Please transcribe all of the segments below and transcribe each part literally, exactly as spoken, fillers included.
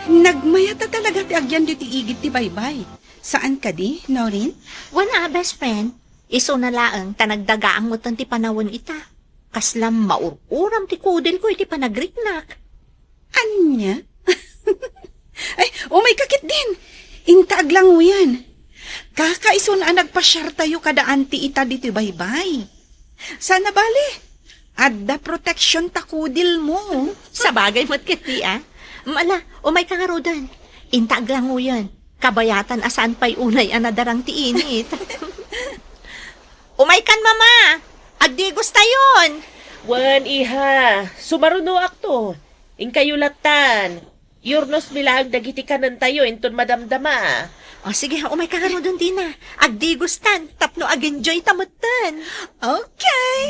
Nagmayat a talaga ti agyan ditoy igid ti baybay. Saan kadi, Noreen? Wen a, best friend. Isuna laeng ta nagdagaang metten ti panawen ita. Kasla maur-uram ti kudilko iti panagriknak. Ania? Ay, umayka ketdin. Inta aglangoyen. Kakaisuna a nagpasiartayo kada anti ita ditoy baybay. Saan a bale, adda protection ta kudilmo. Sabagay met ketdi, a. Ala, umayka ngaruden. Inta aglangoyen. Kabayatan a saan pay unay a nadarang ti init. Umaykan, Mama! Agdigustayon! Wen, iha, sumarunoakto. Inkayo lattan. Iyurnosmi laeng dagiti kanentayo inton madamdama. O, sige, umayka ngaruden, Dina. Agdigustan, tapno agenjoyta metten. Okay.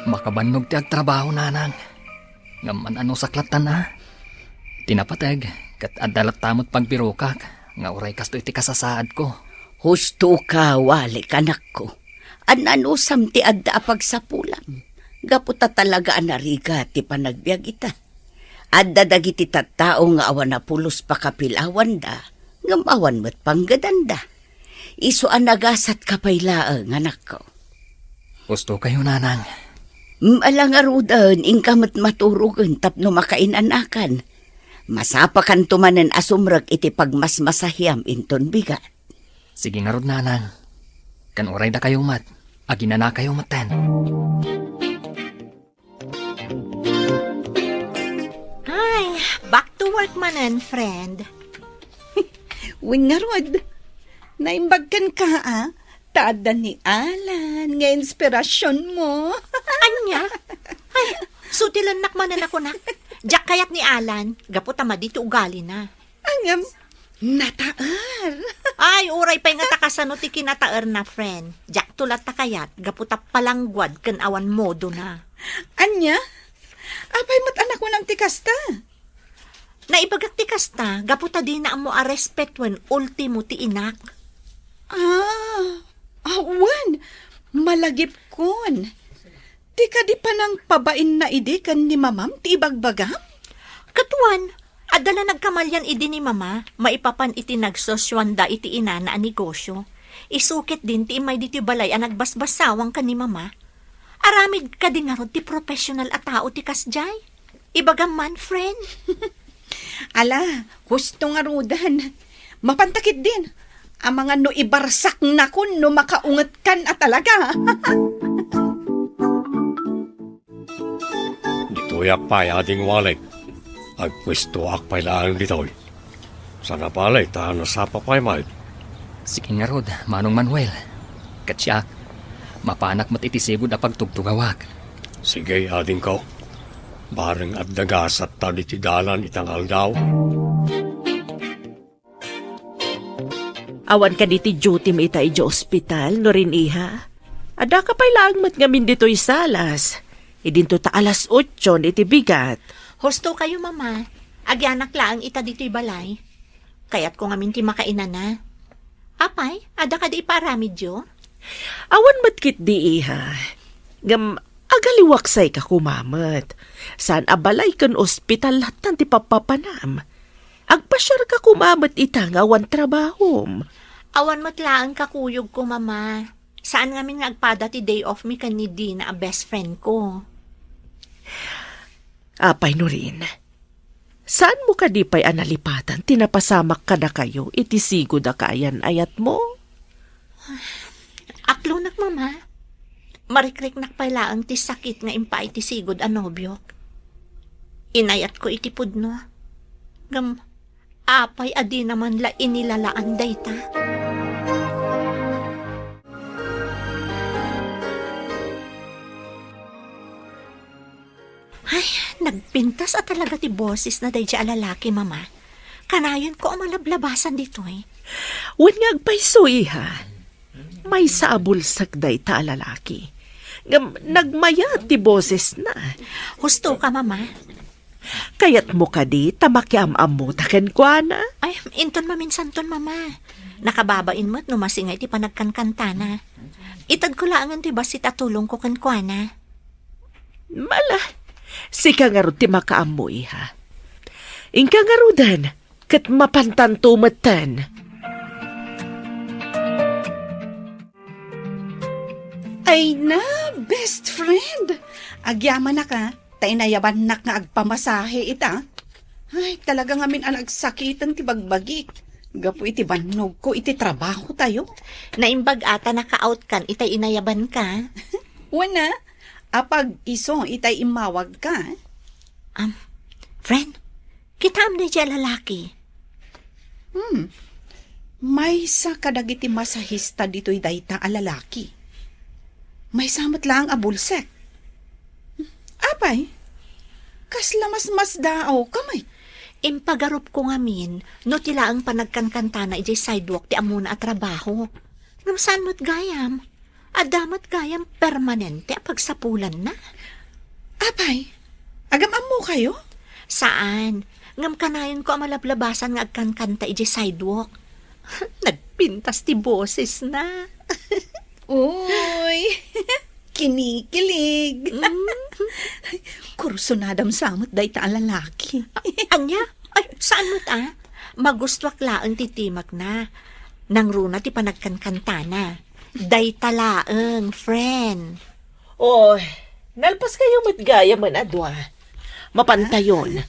Makabannog ti agtrabaho, nanang. Ngem man-anusak lattan a. Ti napateg, ket adda latta met pagbirokak, nga uray kastoy ti kasasaadko. Husto ka, walik, anakko. An-anusam ti adda a pagsapulam. Gapu ta talaga a narigat ti panagbiag ita. Adda dagiti tattao nga awan a pulos pakapilawanda, ngem awan met panggedanda. Isu a nagasatka pay laeng, anakko. Husto kayo, nanang. Mm, ala ngaruden, inka met maturogen tapno makain-anakan. Masapakanto manen a sumrek iti pagmasmasahiam inton bigat. Sige ngarud, nanang. Ken uray dakayo met, aginanakayo metten. Ay, back to work manen, friend. Wen ngarud, naimbag kenka, a? Ta adda ni Alan nga inspirasionmo. Ania? Ay, sutilennak manen a kunak. Diak kayat ni Alan, gapu ta madi ti ugalina. Ngem, nataer. Ay, uray pay ngata kasano ti kinataerna, friend. Diakto latta kayat, gapu ta palangguad ken awan modona. Ania? Apay met a nakunam ti kasta? Naibagak ti kasta, gapu ta dina ammo a respetuen ultimo ti inak. Ah, awan. Malagipkon. Ti kadi panangpabainna idi ken ni mamam ti ibagbagam? Ket wen, adda la nagkamalian idi ni mama, maipapan iti nagsusuanda iti inana a negosio. Isu ketdin ti immay ditoy balay a nagbasbassawang ken ni mama. Aramid kadi ngarud ti professional a tao ti kasdiay? Ibagam man, friend. Ala, husto ngaruden. Mapanta ketdin. Amangan no ibarsaknakon no makaungetkan a talaga. Ditoyak pay, Ading Walik. Agpuestoak pay laeng ditoy. Saan a bale ta nasapa pay met. Sige ngarud, Manong Manuel. Ket siak, mapanak met iti sigud a pagtugtugawak. Sige, adingko. Bareng adda gasatta ditoy dalan ita nga aldaw. Awan kadi ti duty-mi ita idiay ospital, Noreen, iha? Addaka pay laeng met ngamin ditoy salas. Idinto ta alas otso iti bigat. Husto kayo, Mama. Agyanak laeng ita ditoy balay. Kayatko ngamin ti makainana. Apay, adda kadi ipaaramidyo? Awan met ketdi, iha. Ngem, agaliwaksayka koma met. Saan a balay ken ospital lattan ti pappapanam. Agpasiarka koma met ita nga awan trabahom. Awan met laeng kakuyogko, Mama. Saan ngamin nga agpada ti day off mi ken ni Dina a best friend ko. Apay, Noreen, saanmo kadi pay a nalipatan ti napasamak kadakayo iti sigud a kaayan-ayatmo? Aklonak, Mama. Marikriknak pay laeng ti sakit nga impaay ti sigud a nobiok. Inayatko iti pudno. Ngem, apay a dina man la inilalaan dayta? Ay, nagpintas a talaga ti bosesna daydiay a lalaki, Mama. Kanayon ko a malablabasan ditoy. Wen nga agpayso, iha. Maysa a bulsek dayta a lalaki. Ngem nagmayat ti bosesna. Husto ka, Mama. Kayatmo kadi ta makiam-ammota kenkuana? Ay, inton maminsanton, Mama. Nakababain met no masingay ti panagkankantana. Itedko laengen ti bassit a tulongko kenkuana. Mala, sika ngarud ti makaammo, iha. Inka ngaruden, ket mapantanto metten. Ay na, best friend! Agyamanak, a, ta inayabannak nga agpamasahe ita. Ay, talaga ngamin a nagsakiten ti bagbagik. Gapu iti bannogko iti trabaho tayo. Naimbag a ta naka-out kan itay inayabanka. Wen a, apag isu itay immawagka. Am, friend, kitaem daydiay a lalaki. Hmm. Maysa kadagiti masahista ditoy dayta a lalaki. Maysa met laeng a bulsek. Apay, kasla masmasdaawka met? Impagarupko ngamin no ti laeng panagkankantana idiay sidewalk ti ammona a trabaho. Ngem saan met gayam? Adda met gayam permanente a pagsapulanna? Apay, agam-ammokayo? Saan. Ngem kanayonko a malablabasan nga agkankanta idiay sidewalk. Nagpintas ti bosesna. Uy, kinikilig. Mm. Kursunadam sa met dayta a lalaki. Ania? Ay, saan met a? Magustuak laeng ti timekna. Nangruna ti panagkankantana. Dayta laeng, friend. Oy, nalpaskayo met gayamen a dua. Mapantayon.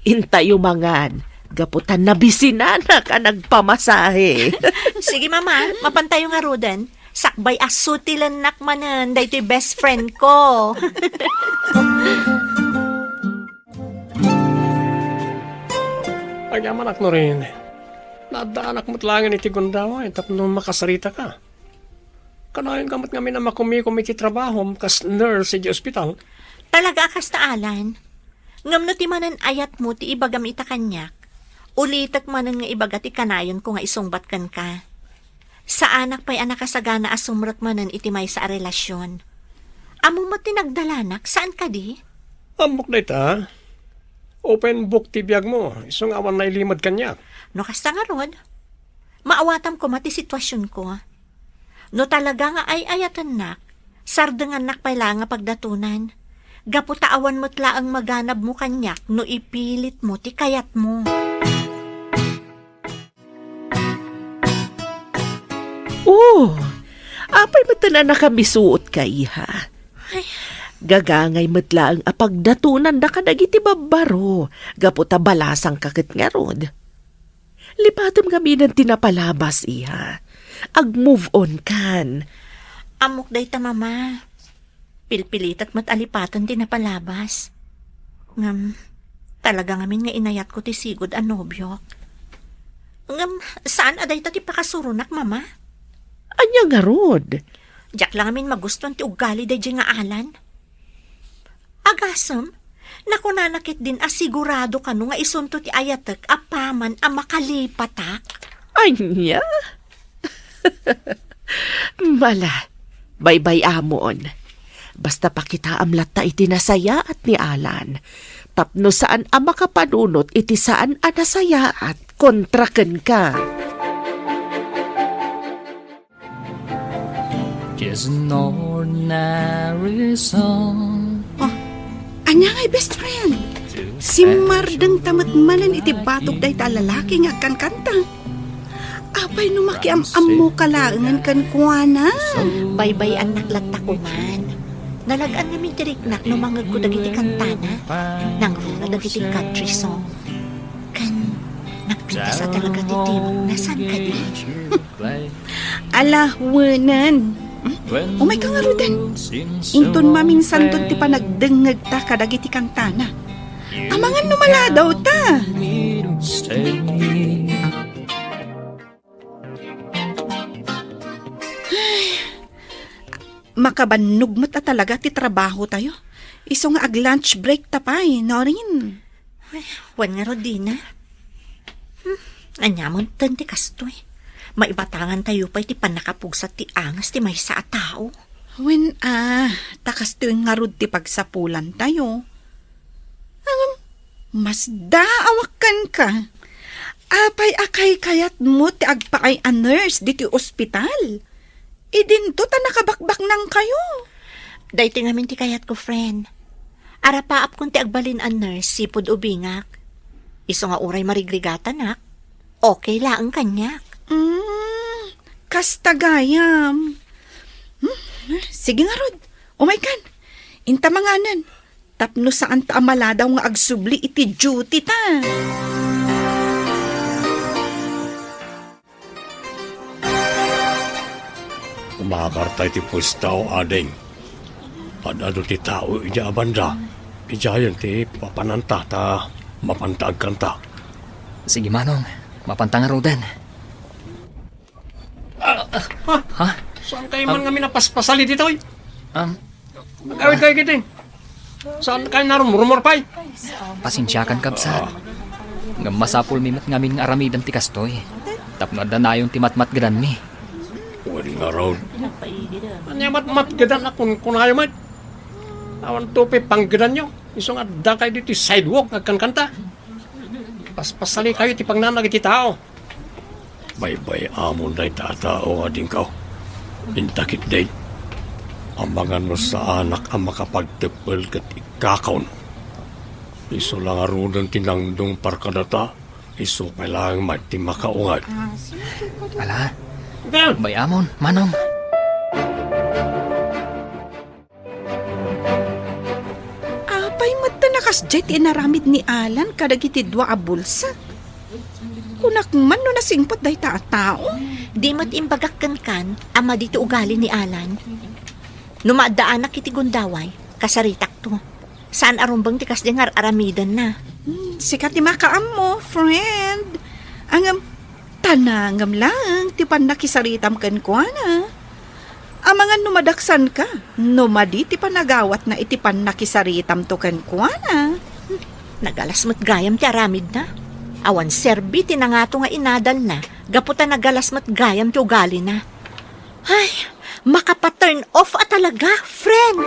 Intayo mangan. Gapu ta nabisinanak a nagpamasahe. Sige, mama. Mapantayo ngaruden. Sakbay a sutilennak manen daytoy best friend ko. Agyamanak, Norin. Naaddaanak met laengen iti gundaway tapno makasaritaka. Kanayonka met ngamin a makumikom iti trabahom kas nurse iti ospital. Talaga a kasta, Alan. Ngem no ti manen ayatmo ti ibagam ita kaniak, ulitek manen nga ibaga ti kanayonko nga isungbat kenka. Saanak pay a nakasagana a sumrek manen iti maysa a relasion. Ammom met ti nagdalanak, saan kadi? Ammok dayta. Open book ti biagmo, isu nga awan nailimed kaniak. No kasta ngarud, maawatam koma ti situasionko. No talaga nga ay-ayatennak, sardengannak pay laeng nga pagdatonan. Gapu ta awan met laeng maganabmo kaniak no ipilitmo ti kayatmo. Oh, apay met a nakamisuotka, iha? Ay. Gagangay met laeng a pagdatonanda kadagiti babbaro, gapu ta balasangka ket ngarud. Lipatem ngaminen ti napalabas, iha. Ag-move on kan. Ammok dayta, mama. Pilpilitek met a lipaten ti napalabas. Ngem, talaga ngamin nga inayatko ti sigud a nobiok. Ngem, saan a dayta ti pakasuronak, mama? Ania ngarud? Diak la ngamin magustuan ti ugali daydiay nga Alan. Agasem, nakunana ketdin a sigurado kano nga isunto ti ayatek apaman a makalipatak. Ania? Mala, baybay-amon. Basta pakitaam latta iti nasayaat ni Alan. Tapno saan a makapanunot iti saan a nasayaat kontra kenka. Just an ordinary song. Oh, ania ngay, best friend? Simmardengta met manen iti batog dayta a lalaki nga agkankanta. Apay no makiam-ammoka laengen kenkuana? Baybay-annak latta koman. Nalag-an ngamin ti riknak no mangngegko dagiti kantana. Nangruna dagiti country song. Ken nagpintas a talaga ti timekna, saan kadi? Ala, wenen. Hmm? Umayka ngaruden. Inton maminsanton ti panagdengngegta kadagiti kantana. Amangan no maladawta. Ay, makabannog met a talaga ti trabaho tayo. Isu nga ag-lunch break ta pay, Norin. Ay, wen ngarud, Dina. Hmm, aniamonten ti kastoy. Maibatangan tayo pay ti pannakapugsat ti angas ti maysa a tao. Wen a, ta kastoy ngarud ti pagsapulan tayo. Ngem, masdaawak kenka. Apay a kaykayatmo ti agpaay a nurse ditoy ospital? Idinto ta nakabakbaknangkayo. Daytoy ngamin ti kayatko, friend. Arapaapkon ti agbalin a nurse sipud ubingak. Isu nga uray marigrigatanak, okay laeng kaniak. Mm, kasta gayam. Hmm, sige ngarud, umaykan. Inta manganen. Tapno saanta a maladaw nga agsubli iti duty ta. Umakarta iti puestayo, ading. Ad-adu ti tao idiay a banda. Idiayen ti papananta ta mapanta agkanta. Sige, Manong. Mapanta ngaruden. Ah, ah, ha? Saan kayo man ngamin napaspasali ditoy? Um, Agawid kayo kiti. Saan kayo narumrumor pay? Pasensiakan, kabsat. Ngem masapulmi met ngamin nga aramiden ti kastoy. Tapno adda nayon ti matmatgedanmi. Wen ngarud. Ania matmatgedan a kunkunayo met? Awan to pay panggedanyo. Isu nga adda kayo ditoy sidewalk nga agkankanta. Paspasali kayo ti pangnanag iti tao. Baybay-amon dayta a tao nga dingkaw. Intakit dayta. Amangan no saanak a makapagteppel ket ikkakaon. Isu la ngaruden ti nangdung par kadata, isu pay laeng met ti makaungad. Ala, Ikaw! Bay-amon, Manong. Apay met ta nakasdiay ti inaramid ni Alan kadagiti dua a bulsak? Kunak man no nasingpet dayta a tao? Di met imbagak kenkan a madi ti ugali ni Alan. No maaddaanak iti gundaway, kasaritakto. Saan a rumbeng ti kasdi nga ar-aramidenna. Hmm, sika ti makaammo, friend. Ngem, tanangem laeng ti pannakisaritam kenkuana. Amangan no madaksanka, no madi ti panagawatna iti pannakisaritamto kenkuana. Nagalas met gayam ti aramidna. Awan serbi ti nangato nga inadalna, gapu ta nagalas met gayam ti ugalina. Ay, makapa-turn off a talaga, friend!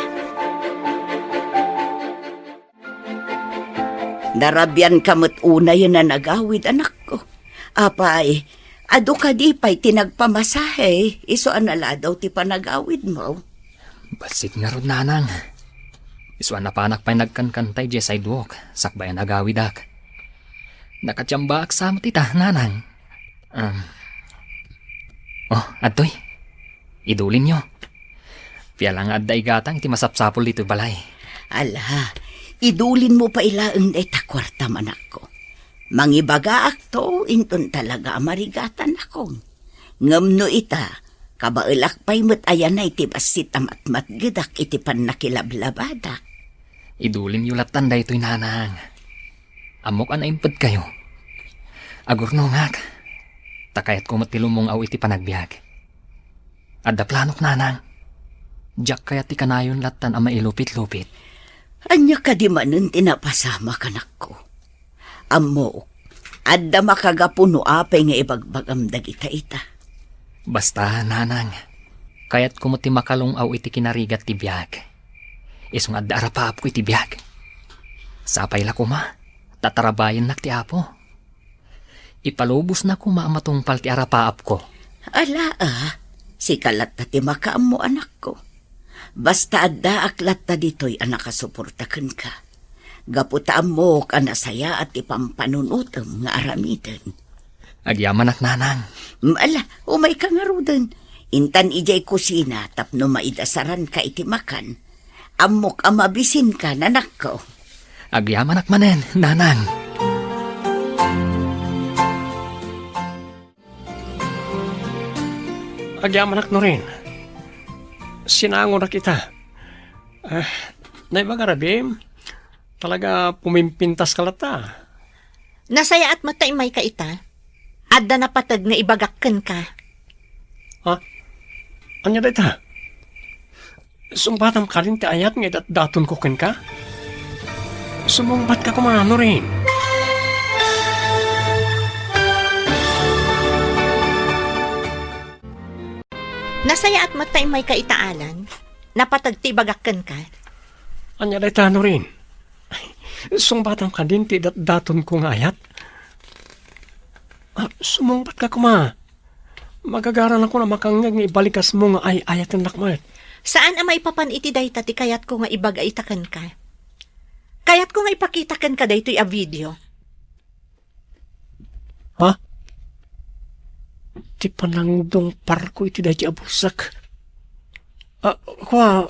Narabianka met unayen a nagawid, anakko. Apay, adu kadi pay ti nagpamasahe, isu a naladaw ti panagawidmo? Bassit ngarud, nanang. Isu a napanak pay nagkankanta idiay sidewalk, sakbay a nagawidak. Nakatiambaak sa met ita, nanang. Um, oh, adtoy. Idulinyo. Piala nga adda igatang iti masapsapul ditoy balay. Ala, idulinmo pay laeng dayta kuartam, anakko. Mangibagaakto inton talaga a marigatanakon. Ngem no ita, kabaelak pay met a yanay ti bassit a matmatgedak iti pannakilablabadak. Idulinyo lattan daytoy, nanang. Ammok a naimpedkayo. Agurnongak, ta kayatko met ti lumungaw iti panagbiag. Adda planok, nanang. Diak kayat ti kanayon lattan a mailupit-lupit. Ania kadi manen ti napasamak, anakko? Ammok, adda makagapu no apay nga ibagbagam dagita ita. Basta, nanang, kayatko met ti makalung-aw iti kinarigat ti biag. Isu nga adda arapaapko iti biag. Sapay la koma, ta tarabayennak ti Apo. Ipalubosna koma a matungpal ti arapaapko. Ala a, sika latta ti makaammo, anakko. Basta addaak latta ditoy a nakasuporta kenka. Gapu ta ammok a nasayaat ti pampanunotem nga aramiden. Agyamanak, nanang. Mm, ala, umayka ngaruden. Intan idiay kusina tapno maidasaranka iti makan. Ammok a mabisinka, anakko. Agyamanak manen, nanang. Agyamanak, Norin. Sinangonak ita. Ah, naibaga, Rabim, talaga pumimpintas ka latta. Nasayaat met ta immayka ita. Adda napateg nga ibagak kenka. Ha? Ania dayta? Sungbatam kadin ti ayat nga idatdatonko kenka? Sumungbatka koma, Norin. Nasayaat met ta immayka ita, Alan. Napateg ti ibagak kenka. Ania dayta, Norin? Sungbatam kadin ti idatdatonko nga ayat? Ah, sumungbatka koma. Magagaranakon a makangngeg nga ibalikasmo nga ay-ayatennak met. Saan a maipapan iti dayta ti kayatko nga ibaga ita kenka. Kayatko nga ipakita kenka daytoy a video. Ha? Ti panangdungparko iti daydi a bulsek. Ah, kua,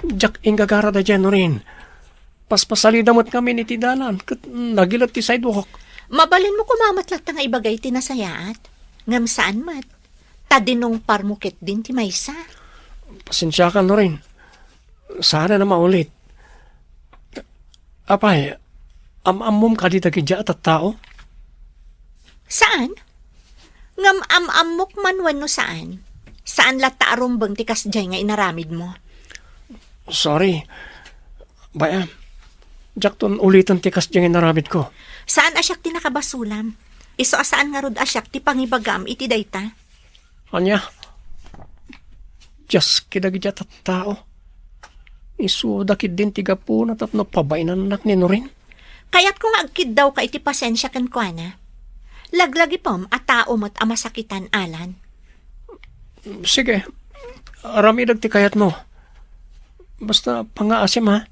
diak inggagara daydi, Norin. Paspasalida met ngamin iti dalan, ket nagilet ti sidewalk. Mabalinmo koma met latta nga ibagay ti nasayaat. Ngem saan met. Ta dinungparmo ketdin ti maysa. Pasensiakan, Norin. Saan a maulit. Apay, am-ammom kadi dagidiay a tattao? Saan? Ngem am-ammok man wenno saan? Saan latta a rumbeng ti kasdiay nga inaramidmo? Sorry. Bay-am, diakton uliten ti kasdiay nga inaramidko. Saan a siak ti nakabasolam? Isu a saan ngarud a siak ti pangibagam iti dayta? Ania? Diaski dagidiay a tattao. Isuda ketdin ti gapuna tapno pabainannak ni Norin. Kayatko nga agkiddawka iti pasensia kenkuana. Laglagipem a tao met a masakitan, Alan. Sige, aramidek ti kayatmo. Basta pangngaasim, ha?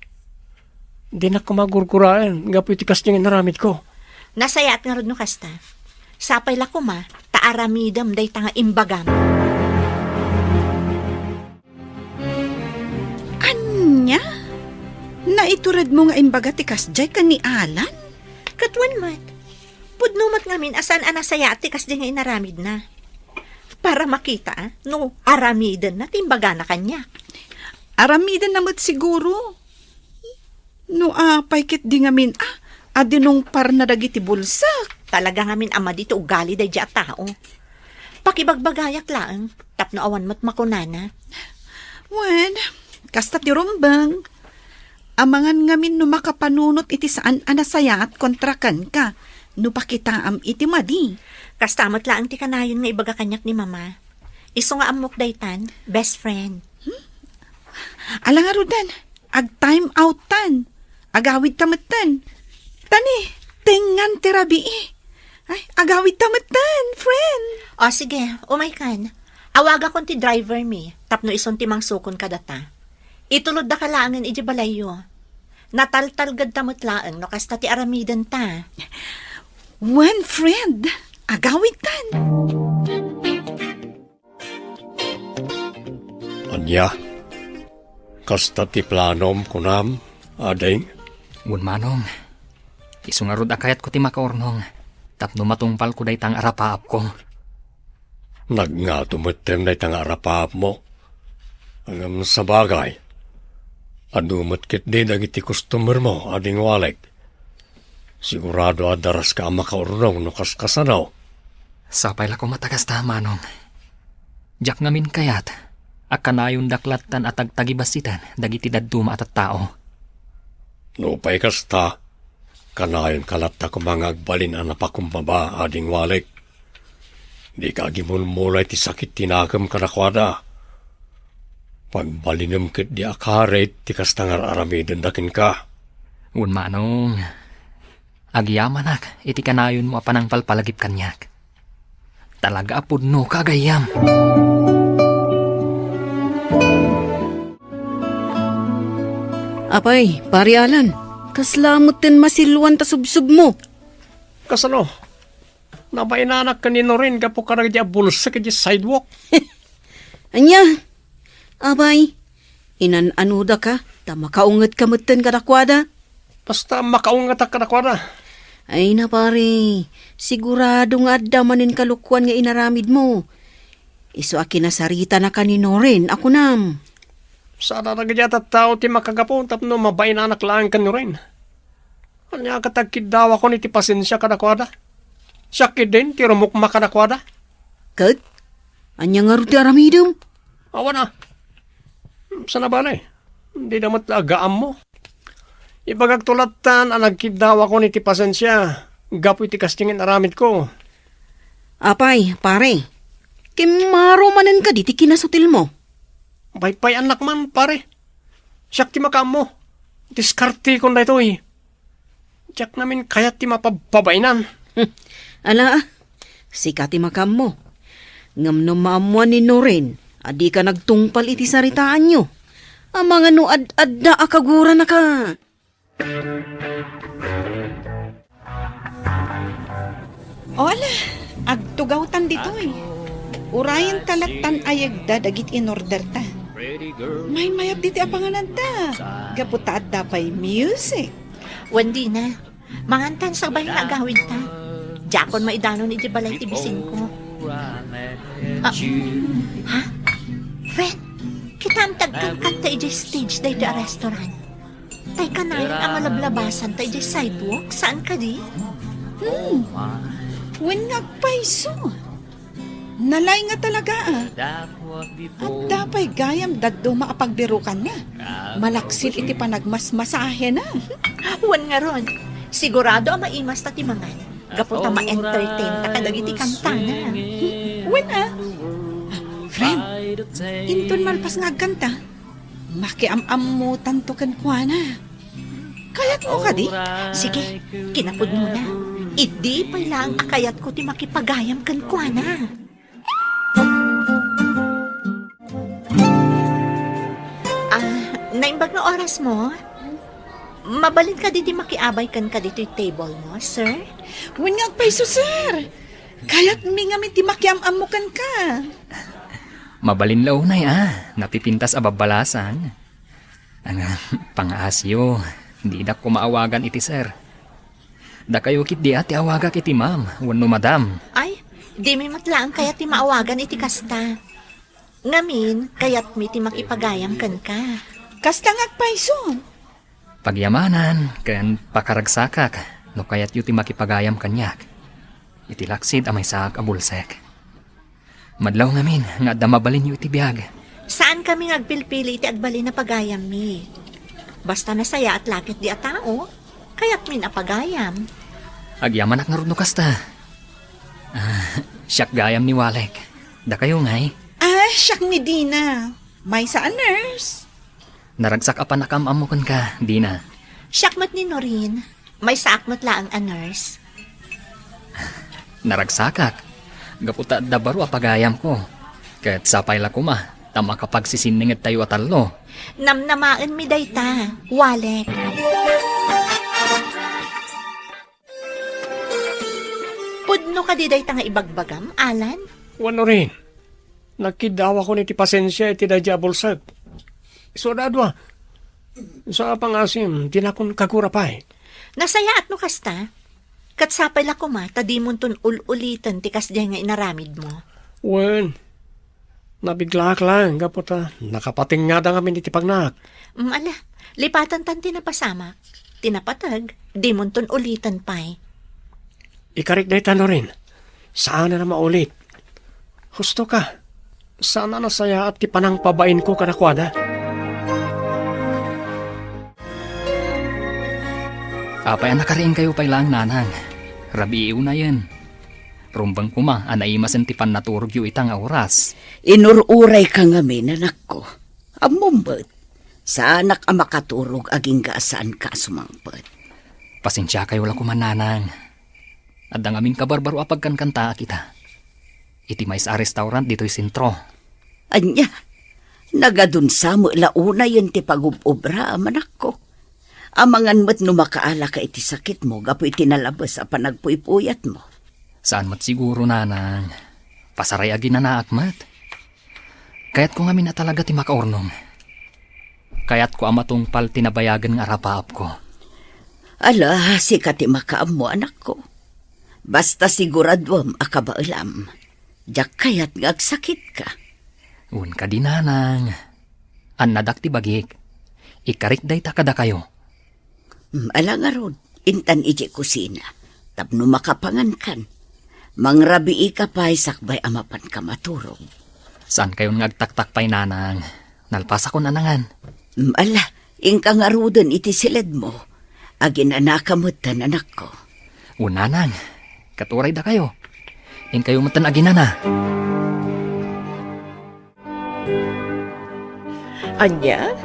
Dinak koma gurguraen gapu iti kasdiay nga inaramidko. Nasayaat ngarud no kasta. Sapay la koma ta aramidem dayta nga imbagam. Ania? Naituredmo nga imbaga ti kasdiay ken ni Alan? Ket wen met. Pudno met ngamin a saan a nasayaat ti kasdiay nga inaramidna. Para makita, a, no aramidenna ti imbagana kaniak. Aramidenna met siguro. No apay ketdi ngamin, a, a dinungparna dagiti bulsek. Talaga ngamin a madi ti ugali daydiay a tao. Pakibagbagayak laeng, tapno awan met makunana. Wen, kasta ti rumbeng. Amangan ngamin no makapanunot iti saan a nasayaat kontra kenka, no pakitaam iti madi. Kasta met laeng ti kanayon nga ibaga kaniak ni Mama. Isu nga ammok daytan, best friend. Hmm? Ala ngaruden, ag-time out-tan. Agawidta metten. Tani, tengngan ti rabii. Ay, agawidta metten, friend. O, sige, umaykan. Awagakon ti driver mi, tapno isun ti mangsukon kadata. Ituloddaka laengen idiay balayyo. Nataltalgedta met laeng no kasta ti aramidenta. Wen, friend, agawidtan. Ania? Kasta ti planom, kunam, ading? Wen, manong. Isu ngarud a kayatko ti makaurnong tapno matungpalko dayta nga arapaapko. Nagngato metten dayta nga arapaapmo. Ngem sabagay, adu met ketdi dagiti customermo, ading Walek. Sigurado a daraska a makaurnong no kaskasano. Sapay la koma ta kasta, manong. Diak ngamin kayat a kanayondak lattan a tagtagibassiten dagiti dadduma a tattao. Nupay kasta, kanayonka latta koma nga agbalin a napakumbaba, ading Walek. Dika agimulmula iti sakit ti nakem kadakuada. Pagbalinem ketdi a karit ti kasta nga ar-aramidenda kenka. Wen, manong. Agyamanak iti kanayonmo a panangpalpalagip kaniak. Talaga a pudnoka a gayyem. Apay, Pari Alan, kasla metten masiluan ta subsubmo. Kasano? Nabainanak ken ni Norin gapu kadagiti a bulsek iti sidewalk. Ania? Apay, inan-anodaka ta makaungetka metten kadakuada? Basta makaungetak kadakuada. Ay na, pare, sigurado nga adda manen kalokoan nga inaramidmo. Isu a kinasaritanaka ni Noren a kunam. Saan a dagiti a tattao ti makagapu tapno mabainanak laeng ken Noren. Ania ket agkiddawakon iti pasensia kadakuada? Siak ketdin ti rumukma kadakuada. Ket, ania ngarud ti aramidem? Awan a. Saan a bale, dida met la agaammo. Ibagakto lattan a nagkiddawakon iti pasensia gapu iti kasdiay nga inaramidko. Apay, pare, kimmaro manen kadi ti kinasutilmo? Paypay-annak man, pare. Siak ti makaammo. Diskartekon daytoy. Diak ngamin kayat ti mapababainan. Ala, sika ti makaammo. Ngem no maammoan ni Noren a dika nagtungpal iti saritaanyo, amangan no ad-adda a kaguranaka. O ala, agtugawtan ditoy. Urayen ta lattan ayegda dagiti inorderta. Maymayat ditoy a pangananta. Gapu ta adda pay music. Wen, dina. Mangantan sakbay nga agawidta. Diakon maidanon iti balay ti bisinko. Ah, ha? Wen, kitaem ti agkankanta idiay stage daytoy a restaurant. Tay kanayon a malablabasan ta idiay sidewalk, saan kadi? Hmm. Wen nga agpayso. Nalaing nga talaga, ah. Adda pay gayam dadduma a pagbirukanna. Malaksid iti panagmasmasahena. Wen ngarud, sigurado a maimasta ti mangan. Gapu ta ma-entertain ta kadagiti kantana. Wen, ah. Ah, friend, inton malpas nga agkanta, makiam-ammotanto kenkuana. Kayatmo kadi? Sige, kinapudnona. Idi pay laeng a kayatko ti makipagayam kenkuana. Ah, naimbag nga orasmo? Mabalin kadi ti makiabay kenka ditoy table mo, sir? Wen nga agpayso, sir. Kayatmi ngamin ti makiam-ammo kenka. Mabalin la unay, ah. Napipintas a babbalasang. Ania, pangaasiyo, didak koma awagan iti sir. Dakayo ketdi a ti awagak iti ma'am wenno madam. Ay, dimi met laeng kayat ti maawagan iti kasta. Ngamin, kayatmi ti makipagayam kenka. Kasta nga agpayso. Pagyamanan ken pakaragsakak no kayatyo ti makipagayam kaniak. Iti laksid a maysaak a bulsek. Madlaw ngamin nga adda mabalinyo iti biag. Saankami nga agpilpili iti agbalin a pagayammi. Basta nasayaat la ketdi a tao, kayatmin a pagayam. Agyamanak ngarud no kasta. Ah, siak gayam ni Walek. Dakayo ngay? Ah, siak ni Dina. Maysa a nurse. Naragsak a pannakaam-ammo kenka, Dina. Siak met ni Norin. Maysaak met laeng a nurse. Naragsakak, gapu ta adda baro a pagayamko. Ket sapay la koma ta makapagsisinningedtayo a tallo. Namnamaenmi dayta, Walek. Pudno kadi dayta nga ibagbagam, Alan? Wen, Norin. Nagkiddawakon iti pasensia iti daydiay a bulsek. Isu a dua. Sa pangasim, dinakon kagura pay. Nasayaat no kasta. Ket sapay la koma ta dimonton ul-uliten ti kasdiay nga inaramidmo. Wen, nabiglaak laeng gapu ta nakapatingngada ngamin iti pagnaak. Mm, ala, lipatantan ti napasamak. Ti napateg, dimonton uliten pay. Ikarik dayta, Norin. Saanen a maulit. Husto ka. Saan a nasayaat ti panangpabainko kadakuada. Apay a nakariingkayo pay laeng, Nanang? Rabii unayen. Rumbeng koma a naimasen ti pannaturogyo ita nga oras. Inur-urayka ngamin, anakko. Ammom met, saanak a makaturog agingga a saanka a sumangpet. Pasensiakayo la koma, Nanang. Adda ngamin kabarbaro a pagkankantaak ita. Iti maysa a restaurant ditoy sentro. Ania, nagadunsa met la unayen ti pagub-obra, anakko. Amangan met no makaalaka iti sakitmo gapu iti nalabes a panagpuypuyatmo. Saan met siguro, Nanang. Pasaray a ginanaak met. Kayatko ngamin a talaga ti makaurnong. Kayatko a matungpal ti nabayagen nga arapaapko. Ala, sika ti makaammo, anakko. Basta siguraduem a kabaelam. Diak kayat nga agsakitka. Wen kadi, Nanang. Annadak ti bagik. Ikarik dayta kadakayo. Mm, ala ngarud, intan idiay kusina. Tapno makapangankan. Mangrabiika pay sakbay a mapanka maturog. Saankayon nga agtaktak pay, Nanang. Nalpasakon a nangan. Mm, ala, inka ngaruden iti siledmo. Aginanaka metten, anakko. O, Nanang, ket uray dakayo. Inkayo metten aginana. Ania?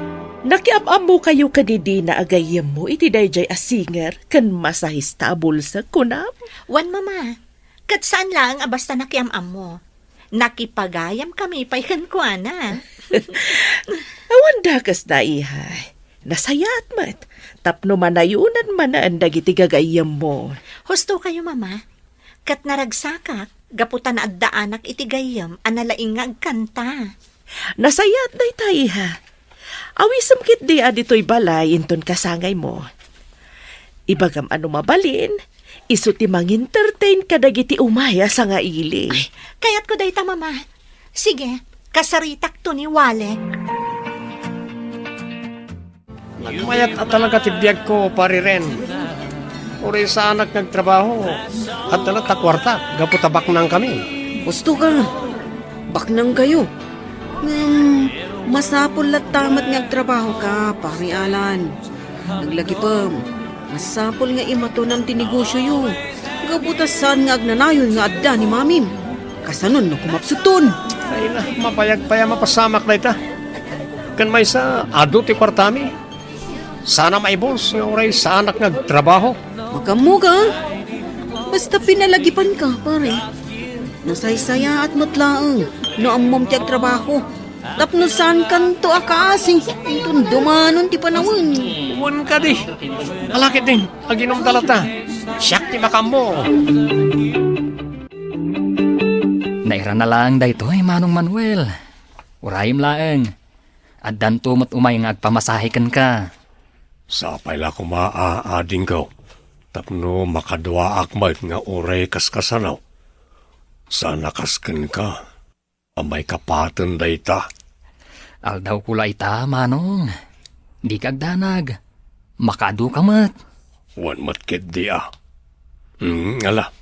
Nakiam-ammokayo ken ni Dina a gayyemmo iti daydiay a singer ken masahista a bulsek, kunam? Wen, Mama. Ket saan laeng a basta nakiam-ammo. Nakipagayamkami pay kenkuana. Awan dakes da, iha. Nasayaat met tapno manayunan manen dagiti gagayyemmo. Husto kayo, Mama. Ket naragsakak gapu ta naaddaanak iti gayyem a nalaing nga agkanta. Nasayaat dayta, iha. Awisem ketdi a ditoy balay inton kasangaymo. Ibagam a no mabalin, isu ti mangentertain kadagiti umay a sangaili. Ay, kayatko dayta, Mama. Sige, kasaritakto ni Walek. Mayat a talaga ti biagko, Pari Ren. Uray saanak nga agtrabaho, adda latta kuarta gapu ta baknangkami. Husto ka, baknangkayo. Ngem, masapul latta met nga agtrabahoka, Pari Alan. Naglagipem, masapul nga imatonam ti negosioyo. Gapu ta saan nga agnanayon nga adda ni Mamim. Kasanon no kumapsutton? Ay na, mabayag pay a mapasamak dayta. Ken maysa, adu ti kuartami. Sana maibus nga uray saanak nga agtrabaho. Makammo ka? Basta pinalagipanka, pare. Nasaysayaat met laeng no ammom ti agtrabaho. Tapno saankanto a kaasi inton dumanon ti panawen. Wen kadi. Ala ketdin, aginumda latta. Siak ti makammo. Nairana laeng daytoy, Manong Manuel. Urayem laeng. Addanto met umay nga agpamasahe kenka. Sapay la koma a adingko, tapno makaduaak met nga uray kaskasano. Saan a kas kenka a maikapaten dayta. Aldawko la ita, Manong. Dika agdanag. Makaadu ka met. Wen met ketdi a. Hmm, ala.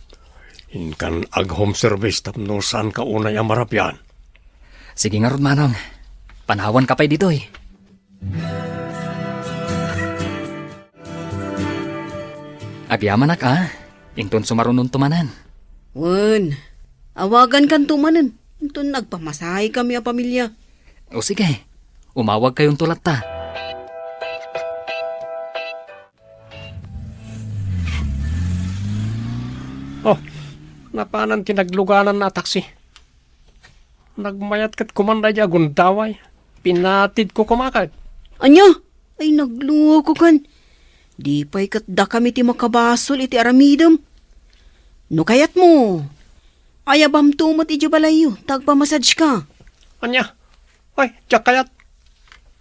Inkan ag-home service tapno saanka unay a marabian. Sige ngarud, Manong. Panawanka pay ditoy. Agyamanak a, inton sumarunonto manen. Wen, awagankanto manen, inton agpamasahekami a pamilia. O sige, umawagkayonto latta. Oh, napanan ti naglugananna a taksi. Nagmayat ket kuman daydi a gundaway. Pinatidko koma ket. Ania? Ay, nagluokokan. Di pay ket dakami ti makabasol iti aramidem. No kayatmo, ayabamto met idiay balayyo, ta agpamassage ka. Ania? Ay, diak kayat.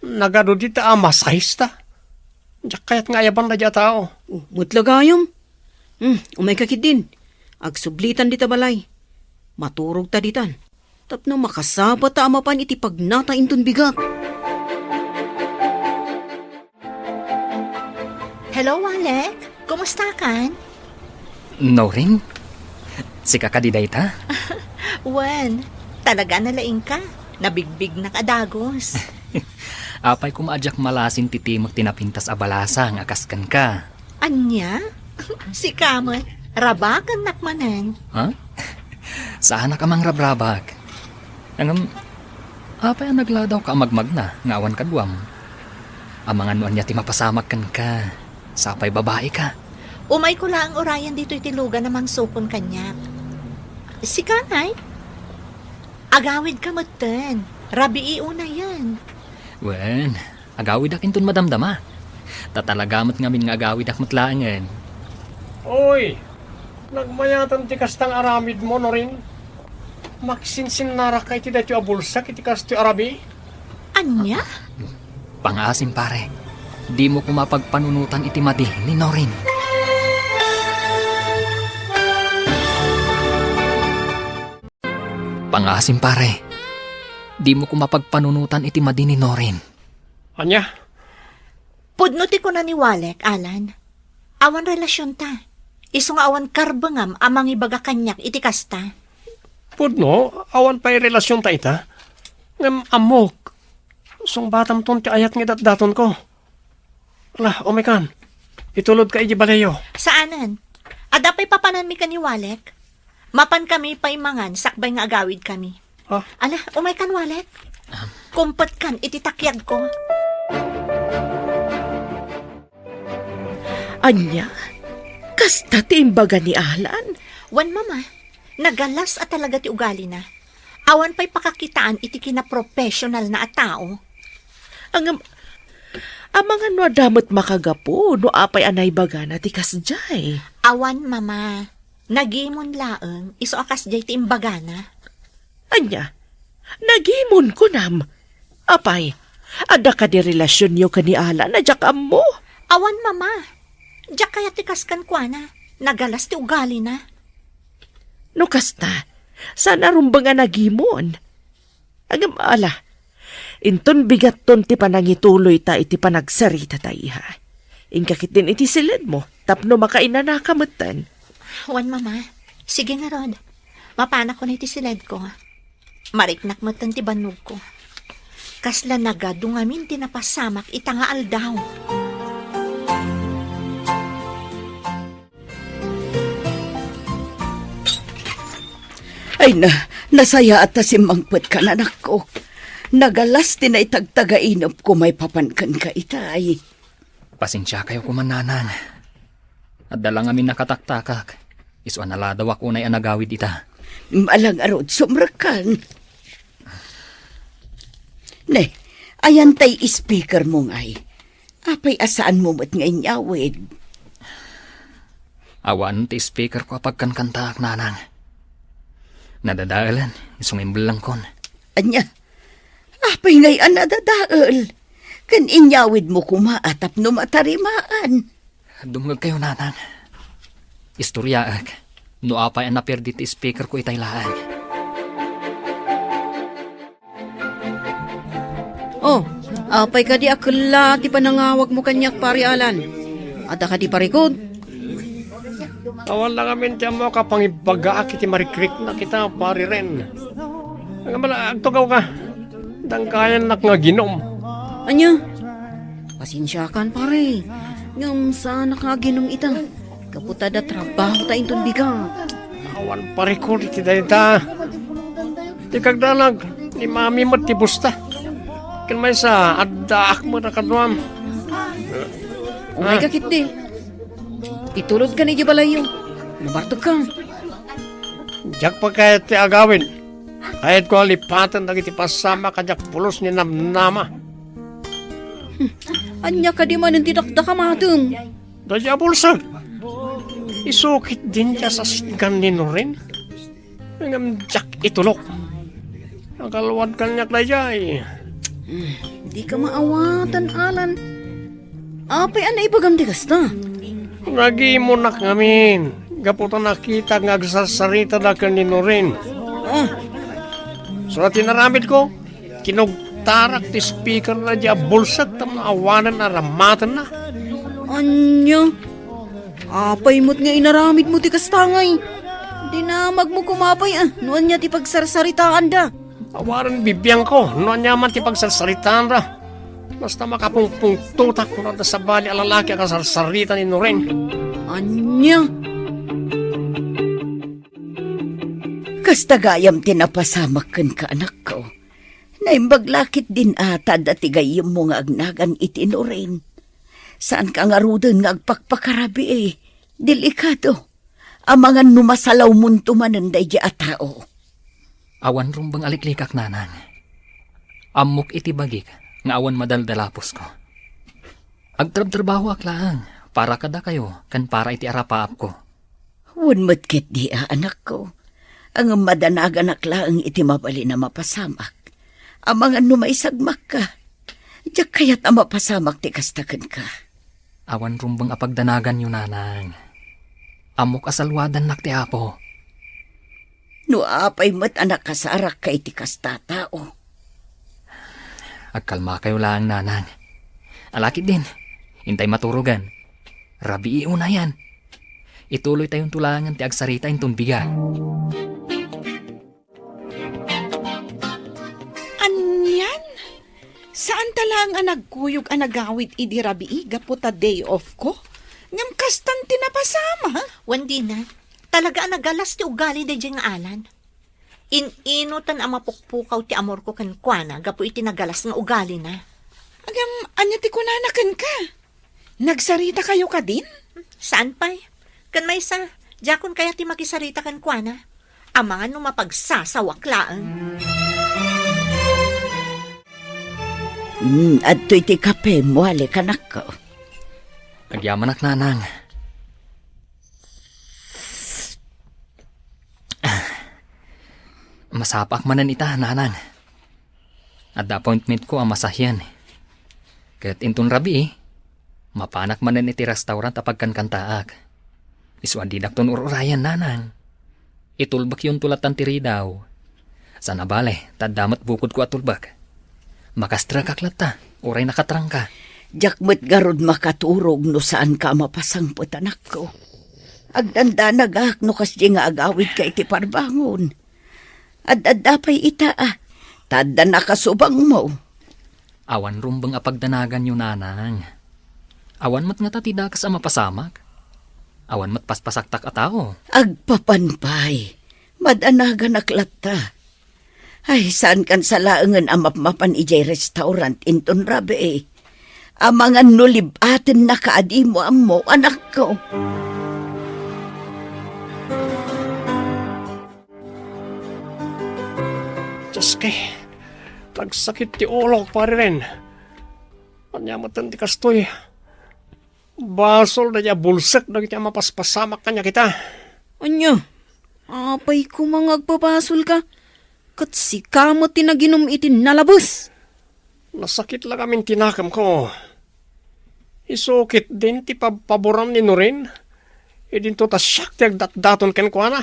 Nagadu dita a masahista. Diak kayat nga ayaban daydi a tao. Oh, met la gayam. Hmm, umayka ketdin. Agsublitan dita balay. Maturogta ditan. Tapno makasapata a mapan iti pagnata inton bigat. Hello, Alec. Kumusta kan? Norin? Sika kadi dayta? Wen, talaga nalaingka. Nabigbignak a dagus. Apay koma a diak malasin ti timek ti napintas a balasang a kas kenka. Ania? Sika met, rabakennak manen. Ha? Saanak a mangrabrabak. Ngem, apay a nagladawka a magmagna nga awan kaduam? Amangan no ania ti mapasamak kenka. Sapay babaika. Umayko laeng urayen ditoy ti lugan a mangsukon kaniak. Sika, nay? Agawidka metten. Rabii unayen. Wen, agawidak inton madamdama. Ta talaga met ngamin nga agawidak met laengen. Oy, nagmayatan ti kasta nga aramidmo, Norin. Maksinsinnarakka iti daytoy a bulsak iti kastoy a rabii. Ania? Pangaasim, pare. Dimo koma pagpanunotan iti madi ni Norin. Pangaasim, pare. Dimo koma pagpanunotan iti madi ni Norin. Ania? Pudno ti kuna ni Walek, Alan. Awan relasionta. Isu nga awan karbengam a mangibaga kaniak iti kasta. Pudno, awan pay relasionta ita. Ngem ammok, sungbatamton ti ayat nga idatdatonko. Ala, umaykan. Itulodka iti balayyo. Saanen. Adda pay papananmi ken ni Walek? Mapankami pay mangan sakbay nga agawidkami. Ha? Ala, umaykan, Walek. Kumpetkan iti takiagko. Ania? Kasta ti imbaga ni Alan? Wen, Mama. Nagalas a talaga ti ugalina. Awan pay pakakitaan iti kinaprofesionalna a tao. Ngem, Amangan no adda met makagapu no apay a naibagana ti kasdiay. Awan, Mama. Nagimon laeng, isu a kasdiay ti imbagana. Ania? Nagimon, kunam? Apay, adda kadi relasionyo ken ni Alan a diak ammo? Awan, Mama. Diak kayat ti kas kenkuana. Nagalas ti ugalina. No kasta, saan a rumbeng a nagimon? Ngem ala, inton bigatton ti panangituloyta iti panagsaritata, iha. Inka ketdin iti siledmo tapno makainanaka metten. Wen, Mama. Sige ngarud. Mapanakon iti siledko. Mariknak metten ti bannogko. Kasla nagadu ngamin ti napasamak ita nga aldaw. Ay na, nasayaat ta simmangpetka, anakko. Nagalas ti naitagtagainepko maipapan kenka itay. Pasensiakayo koma, nanang. Adda la ngamin nakataktakak. Isu a naladawak unay a nagawid ita. Ala ngarud, sumrekkan. Ne, ayan tay speakermo ngay. Apay a saanmo met nga inyawid? Awan ti speakerko a pagkankantaak, nanang. Nadadaelen, isu nga imbellengkon. Ania? Apay ngay a nadadael? Ken inyawidmo koma a tapno matarimaan. Dumngegkayo, nanang. Istoryaek no apay a naperdi ti speakerko itay laeng. Oh, apay kadi a kella ti panangawagmo kaniak, Pari Alan? Adda kadi parikut? Awan la ngamin ti ammo a pangibagaak iti marikriknak ita, Pari Ren. Ngem ala, agtugawka. Dangkayannak nga aginum. Ania? Pasensiakan, pare. Ngem saanak nga aginum ita. Gapu ta adda trabahota inton bigat. Awan parikut iti dayta. Ti kagdanag, ni Mami met ti busta. Ken maysa, addaak met a kaduam. Umayka ketdi. Itulodkan idiay balayyo. Nabartekka. Diak pay kayat ti agawid. Kayatko a lipaten dagiti pasamak a diak pulos ni namnama. Ania kadi manen ti dakdakamatem? Daydiay a bulsek. Isu ketdin ti asasitgan ni Norin. Ngem diak itulok. Nakaluad kaniak daydiay. Hmm, dika maawatan, Alan. Apay a naibagam ti kasta? Nagimonak ngamin, gapu ta nakitak nga agsarsaritada ken ni Norin. Ah. Isu a ti inaramidko, kinugtarak ti speakerna diay a bulsek tapno awanen a rammatenna. Ania? Apay met nga inaramidmo ti kasta ngay? Dinamagmo koma pay, ah, no ania ti pagsarsaritaanda. Awanen bibiangko no ania man ti pagsarsaritaanda. Basta makapungpungtotak no adda sabali a lalaki a kasarsarita ni Noren. Ania? Kasta gayam ti napasamak kenka, anakko. Naimbag la ketdin a ta adda ti gayyemmo nga agnagan iti Noren. Saanka ngaruden nga agpakpakarabii. Delikado. Amangan no masalawmonto manen daydiay a tao. Awan rumbeng a liklikak, nanang. Ammok iti bagik nga awan madaldalaposko. Agtrabtrabahoak laeng para kadakayo ken para iti arapaapko. Wen met ketdi a, anakko. Ngem madanaganak laeng iti mabalin a mapasamak. Amangan no maisagmakka. Diak kayat a mapasamak ti kasta kenka. Awan rumbeng a pagdanaganyo, nanang. Ammok a salwadannak ti Apo. No apay met a nakasarakka iti kasta a tao. Agkalmakayo laeng, nanang. Ala ketdin, intay maturogan. Rabii unayen. Ituloytayonto laengen ti agsarita inton bigat. Anian? Saanta laeng a nagkuyog a nagawid idi rabii gapu ta day off ko? Ngem kastan ti napasamak? Wen, dina. Talaga a nagalas ti ugali daydiay nga Alan. In-inoten a mapukpukaw ti amorko kenkuana gapu iti nagalas nga ugalina. Ngem ania ti kunana kenka? Nagsaritakayo kadin? Saan pay? Ken maysa, diakon kayat ti makisarita kenkuana. Amangan no mapagsasawak laeng. Hmm, adtoy ti kapem, Walik, anakko. Agyamanak, nanang. Masapaak manen ita, nanang. Adda appointmentko a masahian. Ket inton rabii, mapanak manen iti restaurant a pagkankantaak. Isu a didakton ur-urayan, nanang. Itulbekyonto lattan ti ridaw. Saan a bale, ta adda met bukodko a tulbek. Makastrekak latta, uray nakatrangka. Diak met garud makaturog no saanka a mapasangpet, anakko. Agdandanagak no kasdi nga agawidka iti parbangon. Ad-adda pay ita, a. Ta adda nakasubangmo. Awan rumbeng a pagdanaganyo, nanang. Awan met ngata ti dakes a mapasamak. Awan met paspasaktak a tao. Agpapan pay. Madanaganak latta. Ay, saankan sa laengen a mapmapan idiay restaurant inton rabii. Amangan no lib-atennaka a dimo ammo, anakko. Dios, nagsakit ti ulok, Pari Ren. Ania met ti kastoy? Basol daydi a bulsek dagiti a mapaspasamak kaniak ita. Ania? Apay koma nga agpabasolka? Ket sika met ti naginum iti nalabes. Nasakit la ngamin ti nakemko. Isu ketdin ti pabpaboran ni Norin. Idinto ta siak ti agdatdaton kenkuana.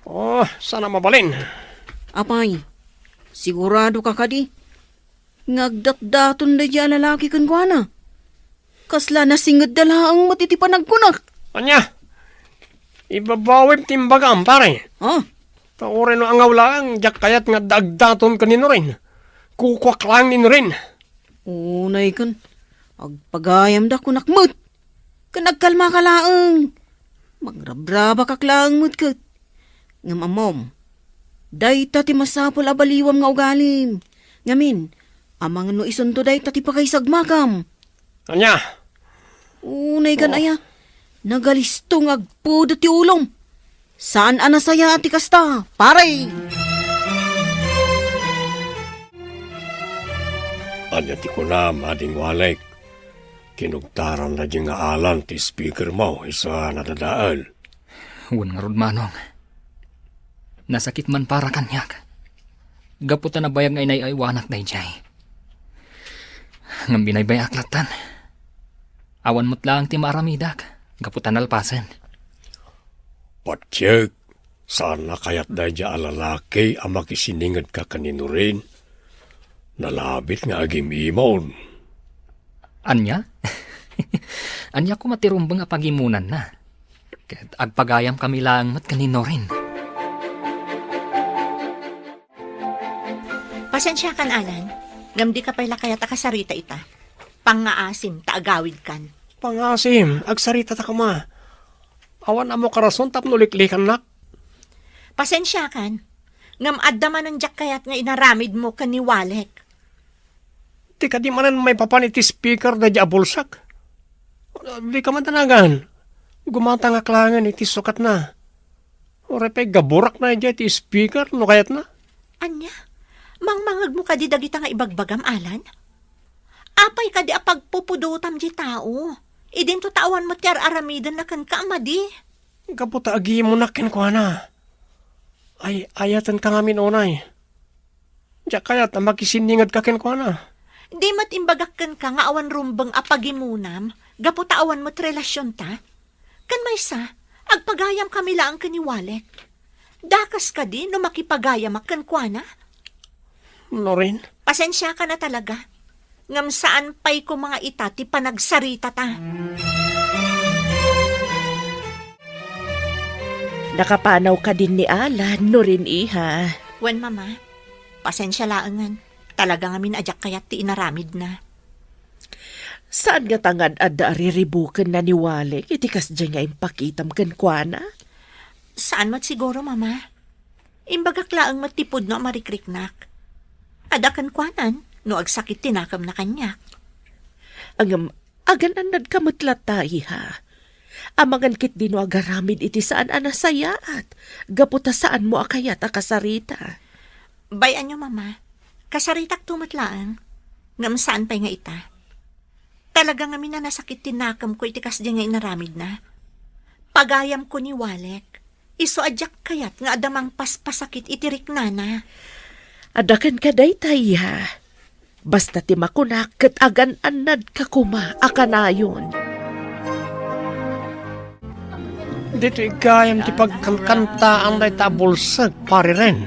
Oh, saan a mabalin. Apay, siguradoka kadi nga agdatdaton daydi a lalaki kenkuana? Kasla nasingedda laeng met iti panagkunak. Ania? Ibabawim ti imbagam, pare. Ah? Ta uray no angaw laeng, diak kayat nga adda agdaton ken ni Norin. Kukuak laeng ni Norin. Unay ken, agpagayamda kunak met. Ken agkalmaka laeng. Mangrabrabakak laeng met ket. Ngem ammom, dayta ti masapul a baliwam nga ugalim. Ngamin, amangan no isunto dayta ti pakaisagmakam. Ania? Unay kan aya. Nagalisto nga agpudot ti ulom. Saan a nasayaat ti kasta, pare. Ania ti kunam, Ading Walek? Kinugtaran daydi nga Alan ti speaker mo, isu a nadadael. Wen ngarud, Manong. Nasakit man para kaniak. Gapu ta nabayag nga inay-aywanak daydiay. Ngem binaybay-ak lattan. Awan met laeng ti maaramidak gapu ta nalpasen. Patiek, saan a kayat daydiay a lalaki a makisiningedka ken ni Norin? Nalabit nga agim-imon. Ania? Ania koma ti rumbeng a pagimonanna? Ket agpagayamkami laeng met ken ni Norin. Pasensiakan, Alan, ngem dika pay la kayat a kasarita ita. Pangngaasim ta agawidkan. Pangngaasim, agsaritata koma. Awan ammo karason tapno liklikannak. Pasensiakan, ngem adda manen diak kayat nga inaramidmo ken ni Walek. Ti kadi manen maipapan iti speaker daydi a bulsek? Dika madanagan. Gumatangak laengen iti sukatna. Uray pay gaburak na idiay ti speaker no kayatna. Ania? Mangmangegmo kadi dagita nga ibagbagam, Alan? Apay kadi a pagpupudotam diay tao? Idinto ta awan met ti ar-aramidenna kenka a madi. Gapu ta agimonak kenkuana. Ay, ayatenka ngamin unay. Diak kayat a makisiningedka kenkuana. Di met imbagak kenka nga awan rumbeng a pagimonam gapu ta awan met relasionta? Ken maysa, agpagayamkami laeng ken ni Walek. Dakes kadi no makipagayamak kenkuana? Norin? Pasensiakan a talaga. Ngem saan pay koma nga ita ti panagsaritata. Nakapanaw kadin ni Alan, Norin, iha? Wen, Mama. Pasensia laengen. Talaga ngamin a diak kayat ti inaramidna. Saan ngata nga ad-adda a riribukenna ni Walek iti kasdiay nga impakitam kenkuana? Saan met siguro, Mama. Imbagak laeng met ti pudno a marikriknak. Adda kenkuanan no agsakit ti nakemna kaniak. Ngem, agan-annadka met latta, iha. Amangan ketdi no agaramid iti saan a nasayaat, gapu ta saanmo a kayat a kasarita. Bay-anyo, Mama. Kasaritakto met laeng. Ngem saan pay nga ita. Talaga ngamin a nasakit ti nakemko iti kasdi nga inaramidna. Pagayamko ni Walek, isu a diak kayat nga adda mangpaspasakit iti riknana. Adda kenka daytay, ha? Basta ti makunak ket agan-annadka koma a kanayon. Ditoy gayam ti pagkankantaan dayta a bulsek, Pare Ren.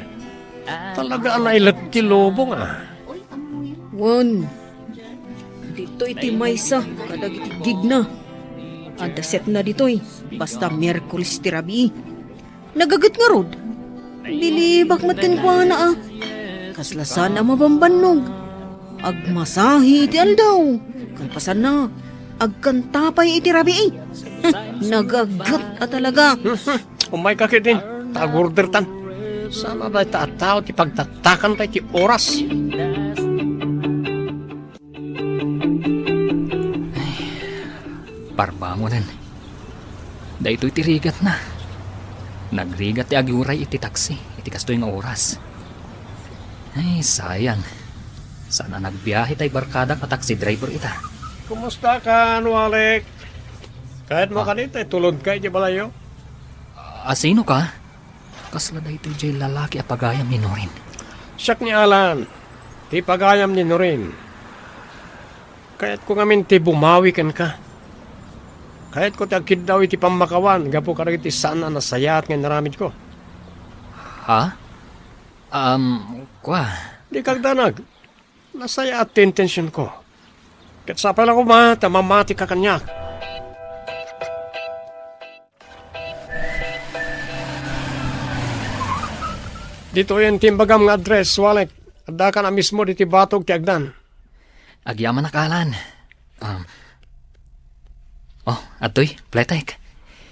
Talaga a nailet ti lubong, a. Wen, ditoy ti maysa kadagiti gigna. Adda setna ditoy, basta Miyerkules ti rabii. Nagaget ngarud. Bilibak met kenkuana a. Kasla saan a mabambannog. Agmasahi iti aldaw. Kalpasanna, agkanta pay iti rabii. Nagaget a talaga. Umayka ketdin, ta agordertan. Saan a dayta a tao ti pagtattakan tay ti oras. Ay, parbangonen. Daytoy ti rigatna. Nagrigat ti aguray iti taksi iti kastoy nga oras. Ay, sayang. Saan a nagbiahe tay barkadak a taxi driver ita. Kumusta ka, Walek? Kayatmo Ah. kadi tay tulodka iti balayyo? A, sino ka? Kasla daytoy jay lalaki a pagayam ni Norin. Siak ni Alan, ti pagayam ni Norin. Kayatko ngamin ti bumawi kenka. Kayatko ti agkiddaw iti pammakawan gapu kadagiti saan a nasayaat nga inaramidko. Ha? Um, kwa? Dika agdanag. Nasayaat ti intensionko. Ket sapay la koma ta mamatika kaniak. Ditoyen ti imbagam nga address, Walek. Addakan a mismo ditoy batog ti agdan. Agyamanak, Alan. Um, oh, adtoy, pletek.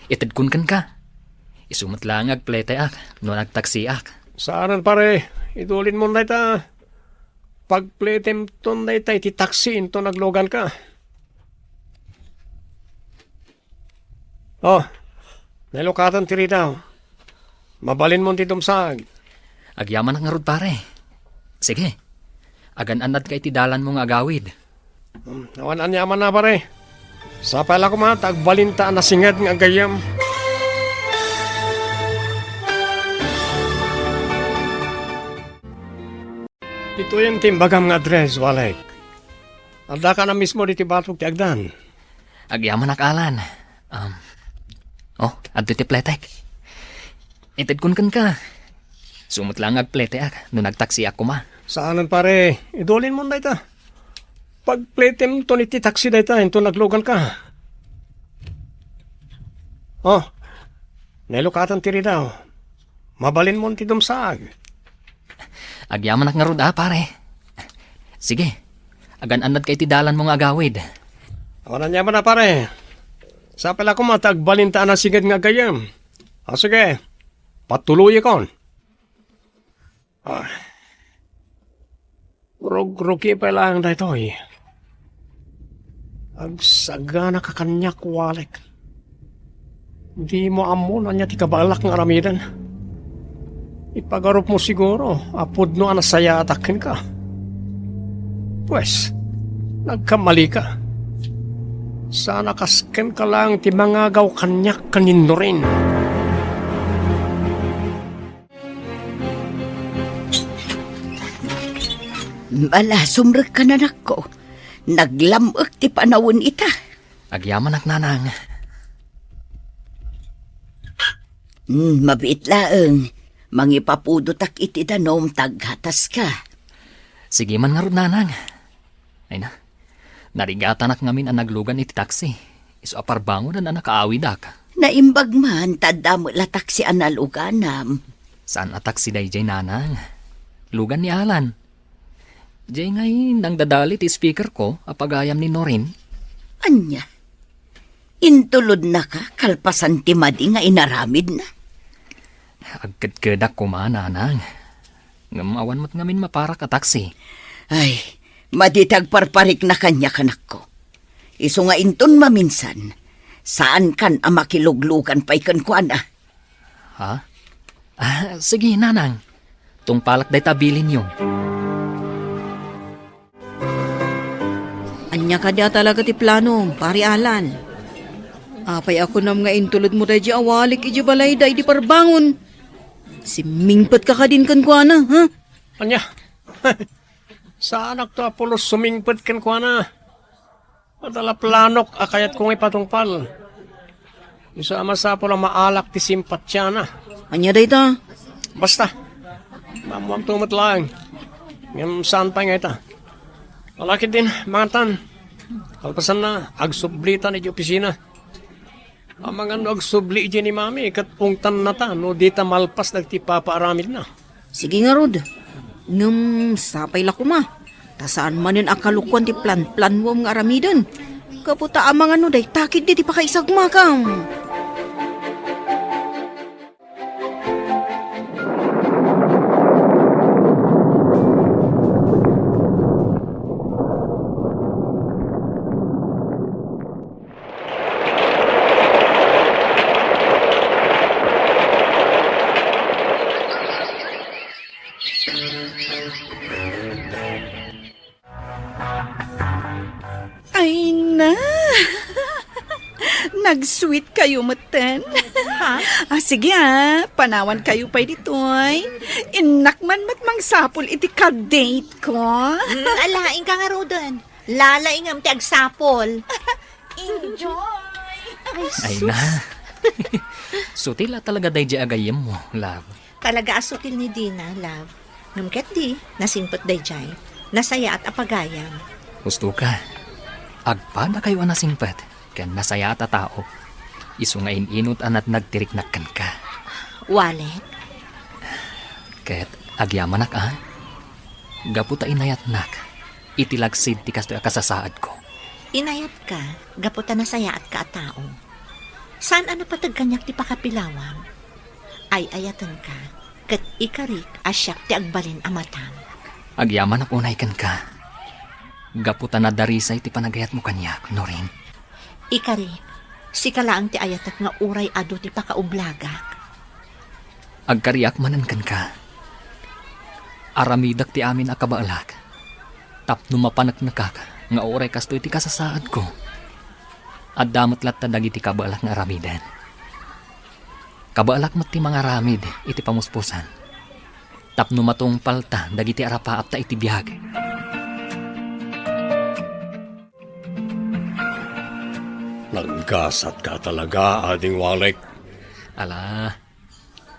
Itedkon kenka. Isu met laeng nga agpleteak no nagtaksiak. Saanen, pare. Idulinmon dayta. Pagpletemton dayta iti taksi inton agluganka. Oh, nailukaten ti ridaw. Mabalinmon ti dumsaag. Agyamanak ngarud, pare. Sige. Agan-annadka iti dalanmo nga agawid. Hmm, awan aniamanna, pare. Sapay la koma ta agbalinta a nasinged nga agayyem. Ditoyen ti imbagam nga address, Walek. Addakan a mismo ditoy batog ti agdan. Agyamanak, Alan. Um, oh, adtoy ti pletek. Itedkon kenka. Isu met laeng nga agpleteak no nagtaksiak koma. Saanen, pare. Idulinmon dayta. Pagpletemton iti taksi dayta inton agluganka. Oh, nailukaten ti ridaw. Mabalinmon ti dumsaag. Agyamanak ngarud a, pare. Sige, agan-annadka iti dalanmo nga agawid. Awan aniamanna, pare. Sapay la koma ta agbalinta a nasinged nga agayyem. A, sige, patuloyakon. Ah. Rugrugi pay laeng daytoy. Agsaganaka kaniak, Walek. Dimo ammo no ania ti kabaelak nga aramiden. Ipagarupmo siguro a pudno a nasayaatak kenka. Pues, nagkamalika. Saan a kas kenka laeng ti mangagaw kaniak ken ni Norin. Bala, sumrekka, anakko. Naglam-ek ti panawen ita. Agyamanak, nanang. Hmm, mabiit laeng. Mangipapudotak iti danum ta aghataska. Sige man ngarud, nanang. Ay na, narigatanak ngamin a naglugan iti taksi. Isu a parbangonen a nakaawidak. Naimbag man ta adda met la taksi a naluganam. Saan a taksi daydiay, nanang? Lugan ni Alan. Diay ngay nangdadali ti speakerko a pagayam ni Norin. Ania? Intulodnaka kalpasan ti madi nga inaramidna? Agkedkedak koma, nanang. Ngem awan met ngamin maparak a taksi. Ay, madi ti agparparikna kaniak, anakko. Isu nga inton maminsan, saankan a makiluglugan pay kenkuana. Ha? Ah, sige, nanang. Tungpalak dayta bilinyo. Ania kadi a talaga ti planom, Pari Alan? Apay a kunam nga intulodmo daydiay a walik idiay balayda idi parbangon? Simmingpetka kadin kenkuana, ha? Ania? Saanakto a pulos sumingpet kenkuana. Adda la planok a kayatko nga ipatungpal. Isu a masapul a maalak ti simpatiana. Ania dayta? Basta, maammoamto met laeng. Ngem saan pay nga ita. Ala ketdin, mangantan. Kalpasanna, agsublitan idiay opisina. Amangan no agsubli idiay ni Mami, ket ungtannata no dita malpas dagiti ipapaaramidna. Sige ngarud. Ngem sapay la koma, ta saan manen a kalukoan ti planplanuam nga aramiden. Gapu ta amangan no dayta ketdi ti pakaisagmakam. Ay na! Nag-sweet kayo metten. Ha? Ah, sige ah, panawan kayo pay ditoy. Innak man met mangsapul iti ka-date ko. Mm, ala, inka ngaruden. Lalaingem ti agsapul. Enjoy! Ay, Ay sus. Na. Sutil a talaga daydiay a gayyemmo, love. Talaga a sutil ni Dina, love. Ngem ketdi, nasingpet daydiay. Nasayaat a pagayam. Husto ka. Agpadakayo a nasingpet ken nasayaat a tao. Isu nga in-inut a natnag ti riknak kenka. Walek? Ket agyamanak a, gapu ta inayatnak iti laksid ti kastoy a kasasaadko. Inayatka gapu ta nasayaatka a tao. Saan a napateg kaniak ti pakapilawam. Ay-ayatenka, ket ikarik a siak ti agbalin a matam. Agyamanak unay kenka, gapu ta nadarisay ti panagayatmo kaniak, Norin. Ikarik, sika laeng ti ayatek nga uray adu ti pakaublagak. Agkariak manen kenka. Aramidek ti amin a kabaelak tapno mapaneknekak nga uray kastoy ti kasasaadko. Adda met latta dagiti kabaelak nga aramiden. Kabaelak met ti mangaramid iti pamuspusan tapno matungpalta dagiti arapaapta iti biag. Naggasatka talaga, Ading Walek. Ala,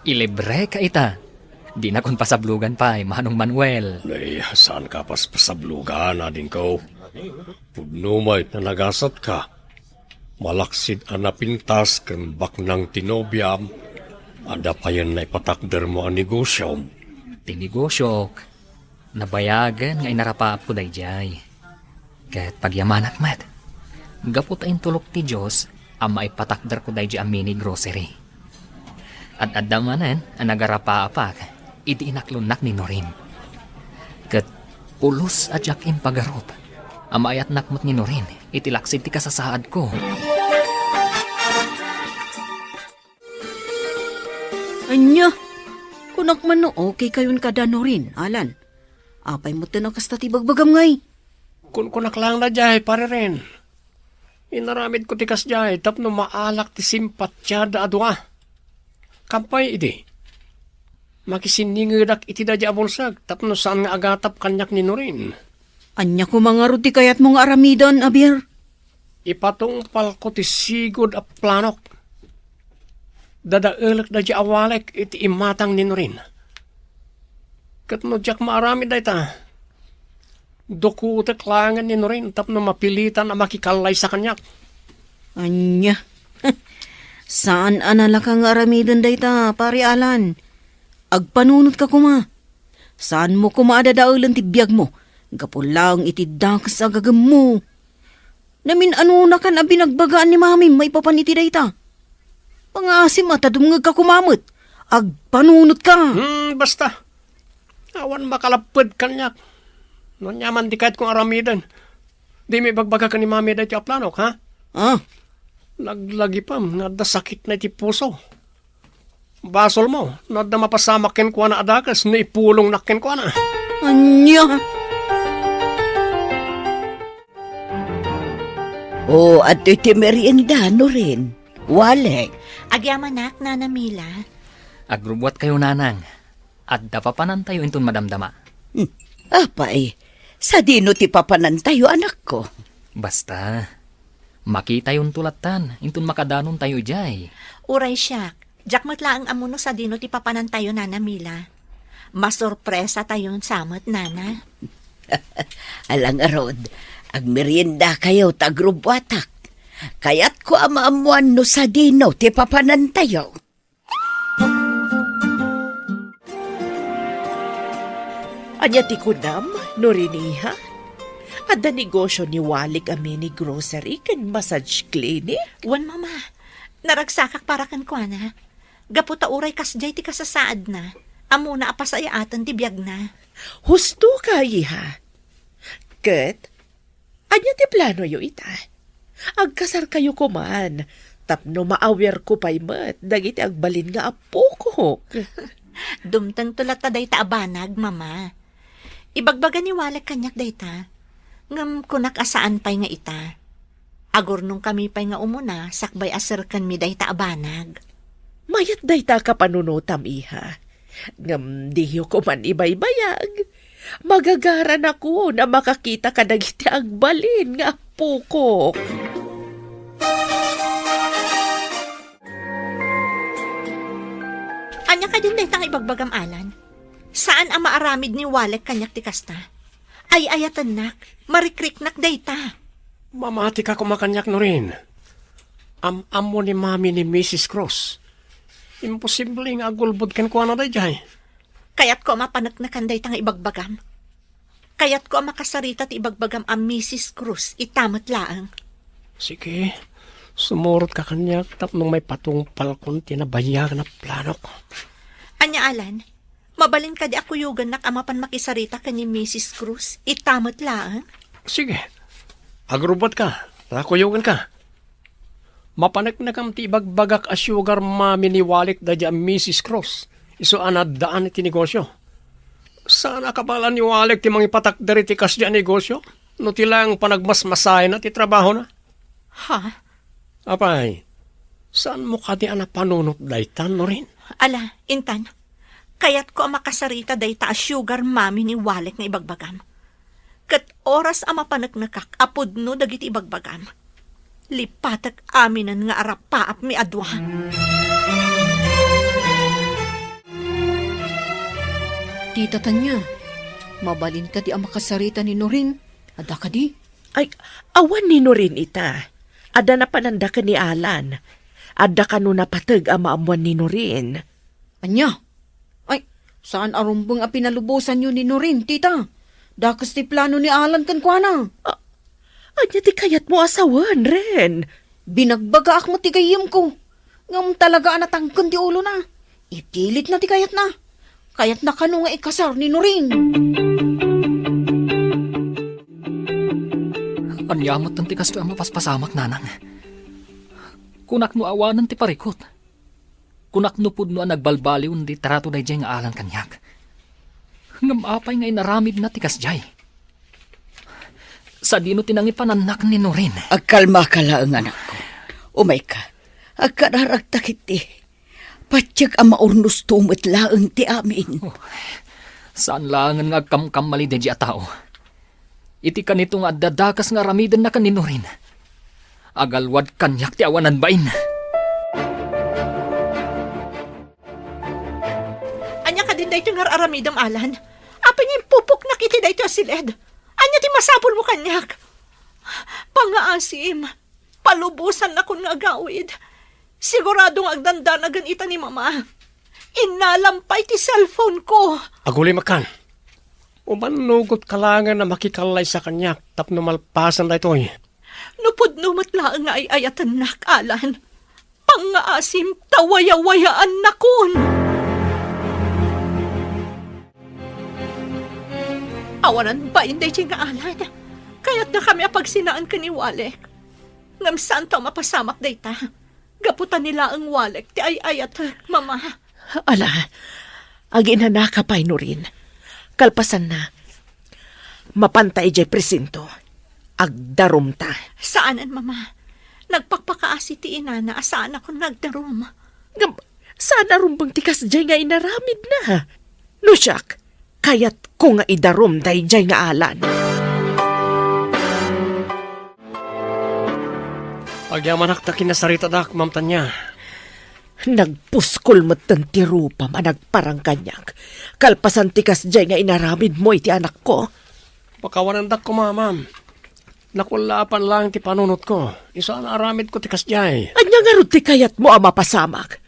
ilibreka ita. Dinakon pasablogan pay, Manong Manuel. Nay, saanka paspasablogan, adingko. Pudno met nga nagasatka. Malaksid a napintas ken baknang ti nobiam, adda payen naipatakdermo a negosiom. Ti negosiok, nabayagen nga inarapaapko daydiay. Ket pagyamanak met, gapu ta intulok ti Dios a maipatakderko daydiay a mini grocery. Ad-adda manen a nagarapaapak idi inaklonnak ni Norin. Ket pulos a diak impagarup a maayatnak met ni Norin iti laksid ti kasasaadko. Ania? Kunak man no okay kayon kada Norin, Alan. Apay metten a kasta ti bagbagam ngay? Kunkunak laeng daydiay, Pare Ren. Inaramidko ti kasdiay tapno maalak ti simpatiada a dua. Kampay idi, makisinningedak iti daydiay a bulsek tapno saan nga agatap kaniak ni Norin. Ania koma ngarud ti kayatmo nga aramiden, Javier? Ipatungpalko ti sigud a planok. Dadaelek daydiay a walek iti imatang ni Norin. Ket no diak maaramid dayta, dukotek laengen ni Norin tapno mapilitan a makikallaysa kaniak. Ania? Saan a nalaka nga aramiden dayta, Pare Alan. Agpanunotka koma. Saanmo koma a dadaelen ti biagmo gapu laeng iti dakes a gagemmo. Namin-anonakan a binagbagaan ni Mamim maipapan iti dayta. Pangaasim a ta dumngegka koma met. Agpanunotka. Hmm, basta. Awan makalapped kaniak. No ania man ti kayatko nga aramiden, dimo ibagbaga ken ni Mami daytoy a planok, ha? Ah. Laglagipem nga adda sakitna iti puso. Basolmo no adda mapasamak kenkuana a dakes no ipulongnak kenkuana. Ania? O, adtoy ti merienda, Norin. Walek. Agyamanak, Nana Mila. Agrubbuatkayo, Nanang. Adda papanantayo inton madamdama. Hmm. Apay, sadino ti papanantayo, anakko? Basta, makitayonto lattan inton makadanontayo idiay. Uray siak, diak met laeng ammo no sadino ti papanantayo, Nana Mila. Masorpresatayon sa met, Nana. Ala ngarud, agmeriendakayo ta agrubbuatak. Kayatko a maammoan no sadino ti papanantayo. Ania ti kunam, Norin, iha? Adda negosio ni Walek a mini grocery ken massage clinic? Wen, Mama. Naragsakak para kenkuana. Gapu ta uray kasdiay ti kasasaadna, ammona a pasayaaten ti biagna. Husto ka, iha. Ket, ania ti planoyo ita? Agkasarkayo koman, tapno maawerko pay met dagiti agbalin nga appokok. Dumtengto latta dayta a banag, Mama. Ibagbaga ni Walek kaniak dayta, ngem kunak a saan pay nga ita. Agurnongkami pay nga umuna sakbay a serkenmi dayta a banag. Mayat dayta a kapanunotam, iha. Ngem diyo koman ibaybayag. Magagaranakon a makakita kadagiti agbalin nga appokok. Ania kadin dayta nga ibagbagam, Alan? Saan a maaramid ni Walek kaniak ti kasta. Ay-ayatennak, marikriknak dayta. Mamatika koma kaniak, Norin. Am-ammo ni Mami ni Missus Cross. Imposible nga agulbod kenkuana daydiay. Kayatko a mapaneknekan dayta nga ibagbagam. Kayatko a makasarita ti ibagbagam a Missus Cross ita met laeng. Sige, sumurotka kaniak tapno maipatungpalkon ti nabayagan a planok. Ania, Alan? Mabalin kadi a kuyogannak a mapan makisarita ken ni Missus Cross ita met laeng? Sige. Agrubbuatka, ta kuyoganka. Mapaneknekam ti ibagbagak a sugar mommy ni Walek daydi a Missus Cross, isu a naaddaan iti negosio. Saan a kabaelan ni Walek ti mangipatakder iti kasdi a negosio no ti laeng panagmasmasayna ti trabahona. Ha? Apay, saanmo kadi a napanunot dayta, Norin? Ala, intan, kayatko a makasarita dayta a sugar mommy ni Walek nga ibagbagam. Ket oras a mapaneknekak a pudno dagiti ibagbagam, lipatek aminen nga arapaapmi a dua. Tita Tanya, mabalin kadi a makasarita ni Norin? Adda kadi? Ay, awan ni Norin ita. Adda napananda ken ni Alan. Adda kano napateg a maammoan ni Norin. Ania? Ay, saan a rumbeng a pinalubosanyo ni Norin, tita? Dakes ti plano ni Alan kenkuana. A-, ania ti kayatmo a sawen, Ren? Binagbagaak met ti gayyemko. Ngem talaga a natangken ti ulona. Ipilitna ti kayatna. Kayatna kano nga ikasar ni Norin. Ania metten ti kastoy a mapaspasamak, Nanang? Kunak no awanen ti parikut. Kunak no pudno a nagbalbaliwen ti trato daydiay nga Alan kaniak. Ngem apay nga inaramidna ti kasdiay? Sadino ti nangipanannak ni Norin? Agkalmaka laeng, anakko. Umayka. Agkararagta ketdi. Patiek a maurnosto met laeng ti amin. Oh, saan laengen nga agkamkamali daydiay a tao. Iti kanito nga adda dakes nga aramidenna ken ni Norin, agalwad kaniak ti awanan bain. Ania kadin daytoy nga ar-aramidem, Alan? Apay nga impupoknak iti daytoy a siled? Ania ti masapulmo kaniak? Pangngaasim, palubosannakon nga agawid. Sigurado nga agdandanagen ita ni Mama. Innalam pay ti cellphone ko. Agulimakkan. Umannugotka laengen a makikallaysa kaniak tapno malpasen daytoy. No pudno met laeng nga ay-ayatennak, Alan. Pangngaasim ta wayawayaannakon. Awanan bain daytoy nga Alan. Kayatnakami a pagsinaen ken ni Walek. Ngem saanto a mapasamak dayta. Gapu ta ni laeng Walek ti ay-ayatek, Mama. Ala, aginanaka pay, Norin. Kalpasanna, mapanta idiay presinto. agdarumta. Saanen, Mama. Nagpakpakaasi ti inana a saanakon nga agdarum. Ngem, saan a rumbeng ti kasdiay nga inaramidna. No siak, kayatko nga idarum daydiay nga alan. Agyamanak ta kinasaritadak, Ma'am Tania. Nagpuskol metten ti rupam a nagparang kaniak, kalpasan ti kasdiay nga inaramidmo iti anakko. Pakawanendak koma, Ma'am. Nakullaapan laeng ti panunotko. Isu a naaramidko ti kasdiay. Ania ngarud ti kayatmo a mapasamak?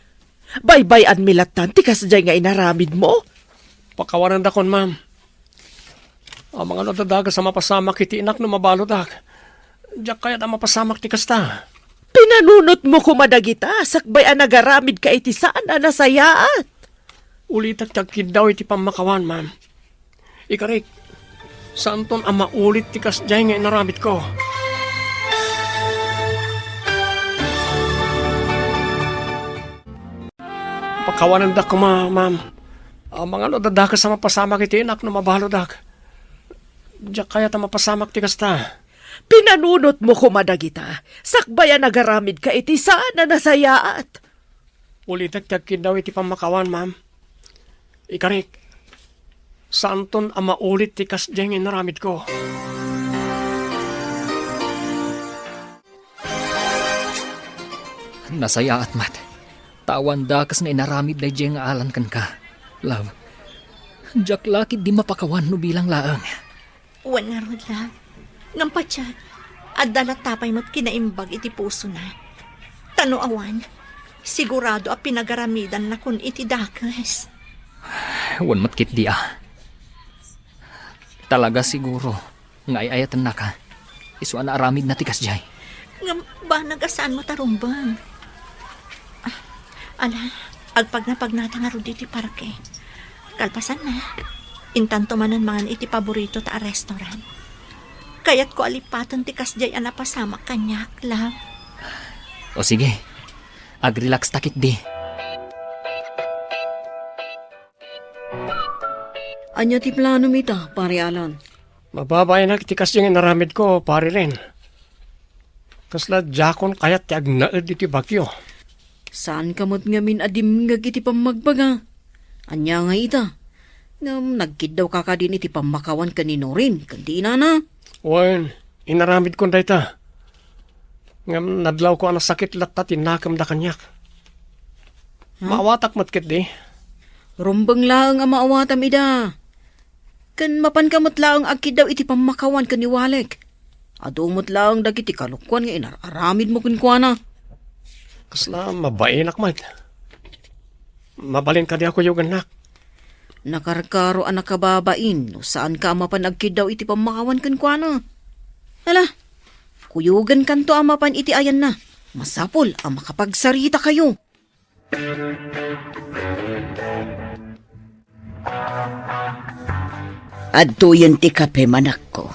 Baybay-anmi lattan ti kasdiay nga inaramidmo? Pakawanendakon, Ma'am. Amangan no adda dakes a mapasamak iti inak no mabaludak. Diak kayat a mapasamak ti kasta. Pinanunotmo koma dagita sakbay a nagaramidka iti saan a nasayaat. Ulitek ti agkiddaw iti pammakawan, Ma'am. Ikarik, saanton a maulit ti kasdiay nga inaramidko. Pakawanendak koma, Ma'am. Amangan no adda dakes a mapasamak iti inak no mabaludak. Diak kayat a mapasamak ti kasta. Pinanunotmo koma dagita, sakbay a nagaramidka iti saan a nasayaat. Ulitek ti agkiddaw iti pammakawan, Ma'am. Ikarik, saanton a maulit ti kasdiay nga inaramidko. Nasayaat met. Ta awan dakes nga inaramid daydiay nga alan kenka, love. Diak la ketdi mapakawan no bilang laeng. Wen ngarud, love. Ngem patiek, adda latta pay met kinaimbag iti pusona. Ta no awan, sigurado a pinagaramidanna kun iti dakes. Wen met ketdi a. Talaga siguro nga ay-ayatennaka. Isu a naaramidna ti kasdiay. Ngem banag a saanmo ta rumbeng. Ah, ala, agpagnapagnata ngarud iti parke. Kalpasanna, intanto manen mangan iti paboritota a restaurant. Kayatko a lipaten ti kasdiay a napasamak kaniak, love. O sige, agrelaxta ketdi. Ania ti planom ita, Pare Alan? Mababaenak iti kasdiay nga inaramidko, Pare Ren. Kasla diakon kayat ti agnaed iti bagyo. Saanka met ngamin a dimngeg iti pammagbaga? Ania ngay ita? Ngem nagkiddawka kadin iti pammakawan ken ni Norin ken ti inana? Wen, inaramidkon dayta. Ngem nadlawko a nasakit latta ti nakemda kaniak. Ha? Maawatak met ketdi. Rumbeng laeng a maawatam ida. Ken mapanka met laeng agkiddaw iti pammakawan ken ni Walek. Adu met laeng dagiti kalokuan nga inar-aramidmo kenkuana. Kasla mabaenak met. Mabalin kadi a kuyogennak? Nakarkaro a nakababain no saanka a mapan agkiddaw iti pammakawan kenkuana. Ala, kuyogenkanto a mapan iti ayanna. Masapul a makapagsaritakayo. Adtoyen ti kape, manakko.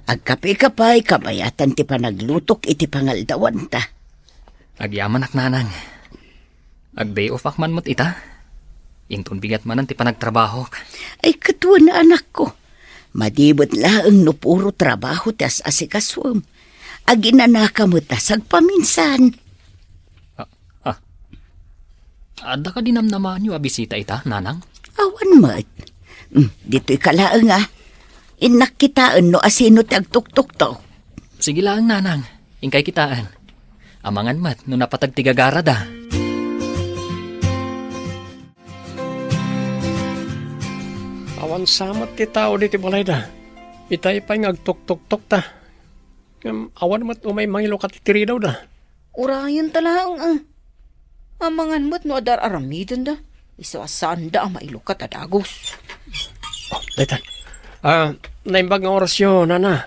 Agkapekapay, kabayatan ti panaglutok iti pangaldawanta. Agyamanak, nanang. Ag-day off-ak man met ita. Inton bigat manen ti panagtrabahok. Ay, ket wen, anakko. Madi met laeng no puro trabaho ti as-asikasuem. Aginanaka met a sagpaminsan. Ah, ah. Adda kadi namnamaanyo a bisita ita, nanang? Awan met. Hmm, ditoyka laeng, a. Innak kitaen no asino ti agtuktoktok. Sige laeng, nanang. Inkay kitaen. Amangan met no napateg ti gagarada. Awan sa met ti tao ditoy balayda. Itay pay nga agtuktoktok ta. Ngem awan met umay mangilukat iti ridawda. Urayenta laeng, a. Amangan met no adda ar-aramidenda. Isu a saanda a mailukat a dagus. Oh, dayta. Ah, naimbag nga orasyo, nana.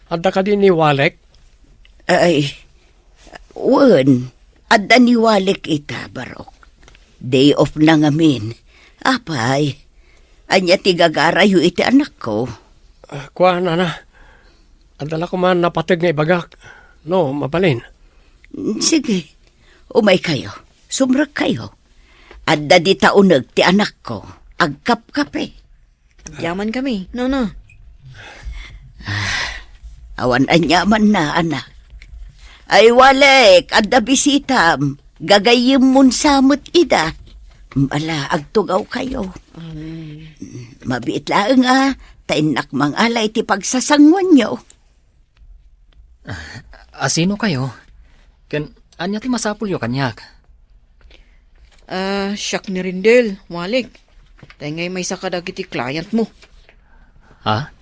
Adda kadi ni Walek? Ay, wen, adda ni Walek ita, Barok. Day off na ngamin. Apay, ania ti gagarayo iti anakko? Ah, kua, nana. Adda la koma napateg nga ibagak. No, mabalin. Sige, umaykayo. Sumrekkayo. Adda dita uneg ti anakko. Agkapkape. Agyamankami, nana. Ah, Awan aniamanna, anak. Ay, Walek, adda bisitam. Gagayyemmon sa met ida. Ala, agtugawkayo. Mabiit laeng a, ta innak mangala iti pagsasanguanyo. A, sino kayo? Ken ania ti masapulyo kaniak? Ah, siak ni Rendel, Walek. Tay ngay maysa kadagiti client mo. Ha?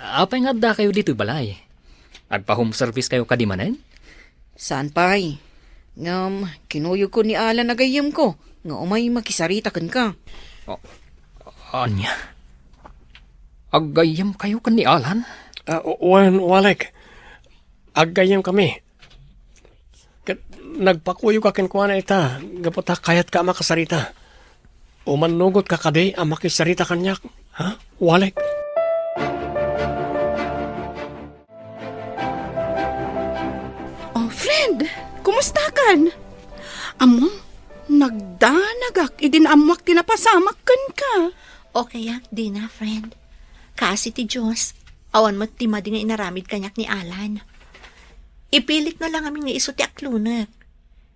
Apay nga adda kayo ditoy balay? Agpa-home service kayo kadi manen? Saan pay. Ngem, kinuyogko ni Alan a gayyemko nga umay makisarita kenka. O, ania? Aggayyem kayo ken ni Alan? Ah, wen, Walek. Aggayyem kami. Ket nagpakuyog ka kenkuana ita, gapu ta kayatka a makasarita. Umannugot ka kadi a makisarita kaniak, ha, Walek? Oh, friend, kumusta kan? Ammom, nagdanagak idi naammoak ti napasamak kenka. Okay ak, Dina, friend. Kaasi ti Dios, awan met ti madi nga inaramid kaniak ni Alan. Ipilitna la ngamin nga isu ti aklonek.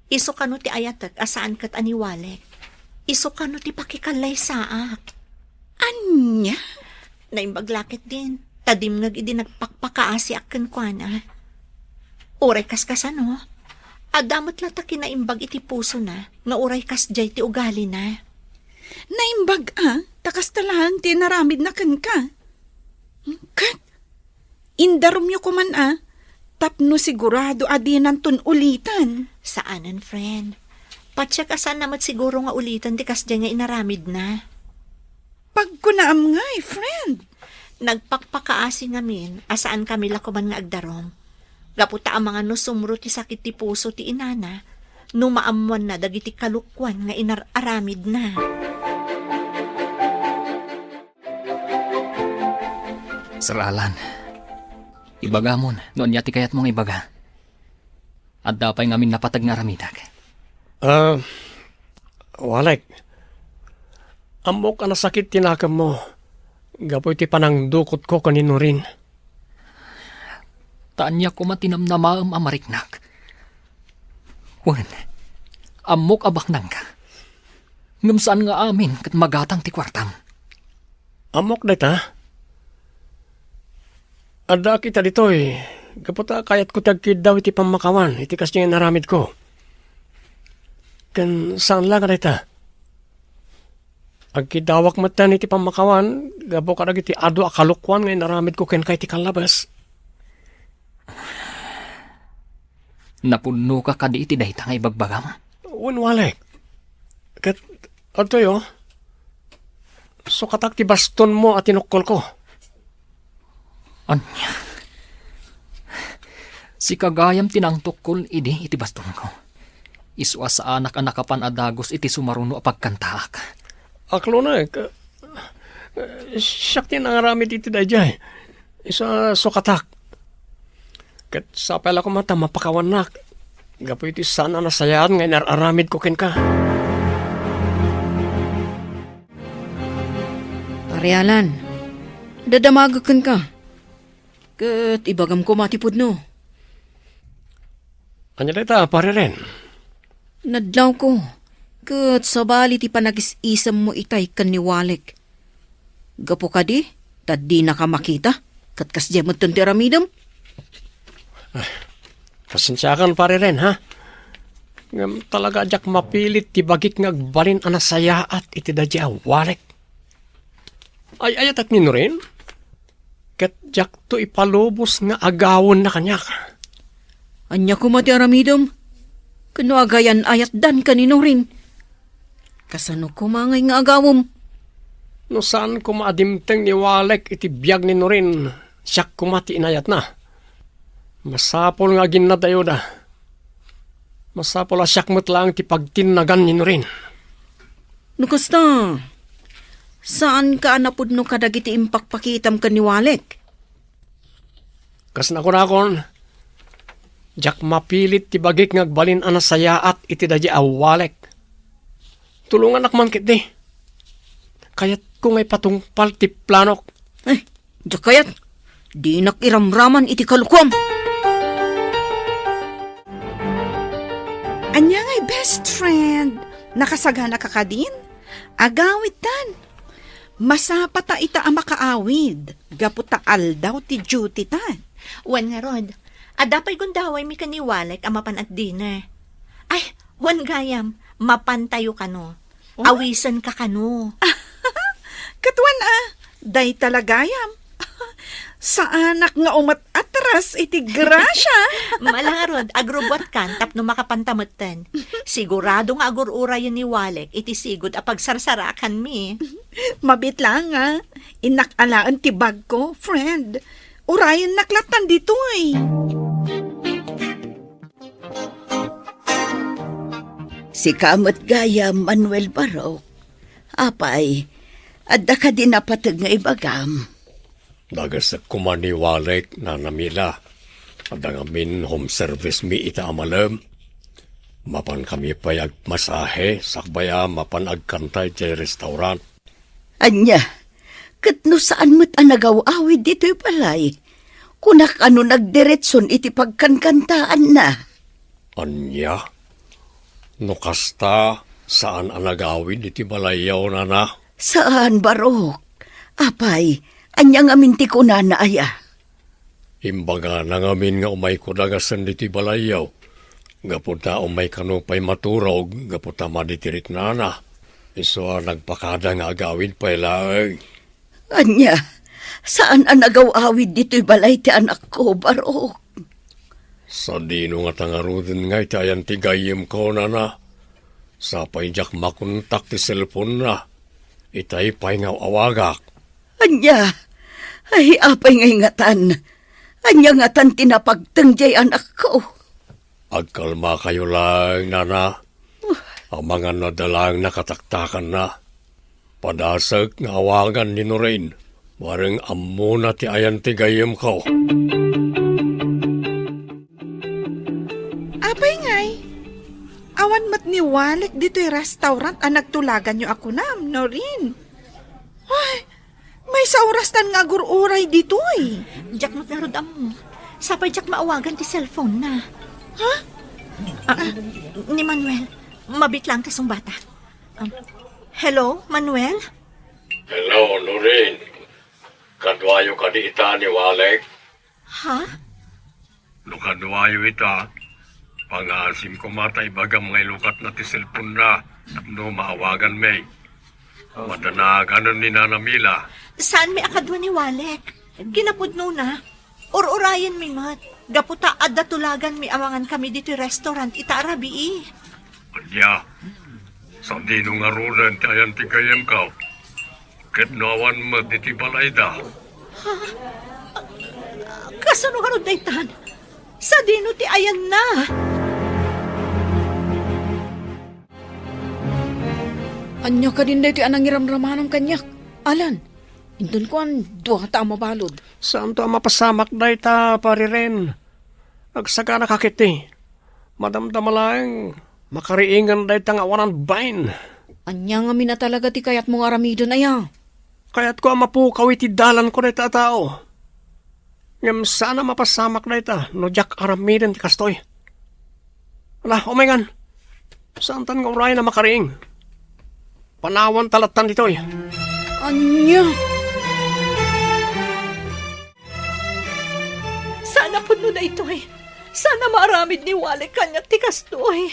Isu kano ti ayatek a saan ket a ni Walek. Isu kano ti pakikallaysaak. Ania? Naimbag la ketdin, ta dimngeg idi nagpakpakaasiak kenkuana. Uray kaskasano, adda met la ta kinaimbag iti pusona nga uray kasdiay ti ugalina. Naimbag a, ta kasta laeng ti inaramidna kenka. Ket, indarumyo koman a, tapno sigurado a dinanton ulitan. Saanen, friend. Patiek a saanna met siguro nga ulitan ti kasdiay nga inaramidna. Pagkunaam ngay, friend. Nagpakpakaasi ngamin a saan kami la koman nga agdarum. Gapu ta amangan no sumro ti sakit ti puso ti inana, no maammoanna dagiti kalokuan nga inar-aramidna. Sir Alan, ibagamon no ania ti kayatmo nga ibaga. Adda pay ngamin napateg nga aramidek. Ah, Walek, ammok a nasakit ti nakemmo gapu iti panangdukotko ken ni Norin. Ta ania koma ti namnamaem a mariknak? Wen, ammok a baknangka. Ngem saan nga amin ket magatang ti kuartam. Ammok dayta. Addaak ita ditoy, gapu ta kayatko ti agkiddaw iti pammakawan iti kasdiay nga inaramidko. Ken saan la nga dayta. Agkiddawak metten iti pammakawan gapu kadagiti adu a kalokuan nga inaramidko kenka iti kallabes. Napudnoka kadi iti dayta nga ibagbagam? Wen, Walek. Ket adtoy, o, sukatak ti bastonmo a tinukkolko. Ania? Sika gayam ti nangtukkol idi iti bastonko. Isu a saanak a nakapan a dagus iti sumaruno a pagkantaak. Aklonek, siak ti nangaramid iti daydiay. Isu a sukatak. Ket sapay la koma ta mapakawannak gapu iti saan a nasayaat nga inar-aramidko kenka. Pare Alan, dadamagek kenka. Ket ibagam koma ti pudno. Ania dayta, Pare Ren? Nadlawko, ket sabali ti panagis-isemmo itay ken ni Walek. Gapu kadi, ta dinaka makita, ket kasdiay metten ti aramidem. Ah, pasensiakan, Pare Ren, ha? Ngem talaga a diak mapilit ti bagik nga agbalin a nasayaat iti daydiay a Walek. Ay-ayatek ni Norin? Ket diakto ipalubos nga agawenna kaniak. Ania koma ti aramidem? Ken no agayan-ayatdanka ni Norin, kasano koma ngay nga agawem? No saan koma a dimteng ni Walek iti biag ni Norin, siak koma ti inayatna. Masapul nga aginnadayoda. Masapul a siak met laeng ti pagtinnagan ni Norin. No kasta, saanka a napudno kadagiti impakpakitam ken ni Walek? Kas nakunakon, diak mapilit ti bagik nga agbalin a nasayaat iti daydiay a Walek. Tulongannak man ketdi. Kayatko nga ipatungpal ti planok. Eh, diak kayat. Dinak iramraman iti kalukuam. Ania ngay, best friend? Nakasagana ka kadin? Agawidtan. Masapata ita a makaawid, gapu ta aldaw ti duty ta. Wen ngarud, adda pay gundawaymi ken ni Walek a mapan at dinner. Ay, wen gayam, mapantayo kano. Oh? Awisenka kano. Ket wen a, dayta la gayam. Saanak nga umet-atras iti grasia. Ala ngarud, agrubbuatkan tapno makapanta metten. Sigurado nga agur-urayen ni Walek iti sigud a pagsarsarakanmi. Mabiit laeng a, innak alaen ti bagko, friend. Urayennak lattan ditoy. Sika met gayam, Manuel Barok. Apay, adda kadi napateg nga ibagam? Nagasek koma ni Walek, Nana Mila. Adda ngamin home service mi ita a malem. Mapan kami pay agmasahe, sakbay a mapan agkanta idiay restaurant. Ania, ket no saan met a nagaw-awid ditoy balay, kunak a no nagdiretson iti pagkankantaanna. Ania? No kasta, saan a nagawid iti balayyo, nana? Saan, Barok. Apay, ania ngamin ti kunana aya? Imbagana ngamin nga umayko dagasen ditoy balayyo. Gapu ta umay kano pay maturog, gapu ta madi ti riknana. Isu a nagpakada nga agawid pay laeng. Ania, saan a nagaw-awid ditoy balay ti anakko, Barok? Sadino ngata ngaruden nga iti ayan ti gayyemko, nana? Sapay diak makontak ti cellphone-na. Itay pay nga awagak. Ania? Ay, apay ngay ngatan? Ania ngatan ti napagteng diay anakko? Agkalmakayo laeng, nana. Amangan no adda laeng nakataktakanna. Padasek nga awagan ni Norin. Bareng ammona ti ayan ti gayyemko. Apay ngay? Awan met ni Walek ditoy restaurant a nagtulaganyo a kunam, Norin. Ay, maysa a orastan nga agur-uray ditoy. Diak met ngarud ammo. Sapay diak maawagan ti cellphone-na. Ha? Ah, ni Manuel, mabiit laeng ta sungbatak. Um, hello, Manuel? Hello, Norin. Kaduayo kadi ita ni Walek? Ha? No kaduayo ita, pangaasim koma ta ibagam nga ilukatna ti cellphone-na tapno maawaganmi. Madanaganen ni Nana Mila. Saanmi a kadua ni Walek. Kinapudnona, ur-urayenmi met. Gapu ta adda tulaganmi amangan kami ditoy restaurant ita a rabii. Ania, sadino ngaruden ti ayan ti gayyemko? Ket no awan met iti balayda? Ha? Kasano ngarud daytan? Sadino ti ayanna? Ania kadin daytoy a nangiramramanam kaniak, Alan? Inton kuan, dua ta a mabalud. Saanto a mapasamak dayta, Pari Ren. Agsaganaka ketdi. Madamdama laeng, makariingan dayta nga awanan bain. Ania ngamin a talaga ti kayatmo nga aramiden, aya? Kayatko a mapukaw iti dalanko dayta a tao. Ngem saan a mapasamak dayta no diak aramiden ti kastoy. Ala, umayngan. Saantan nga urayen a makariing. Panawanta lattan ditoy. Ania? Saan a pudno daytoy. Saan a maaramid ni Walek kaniak ti kastoy.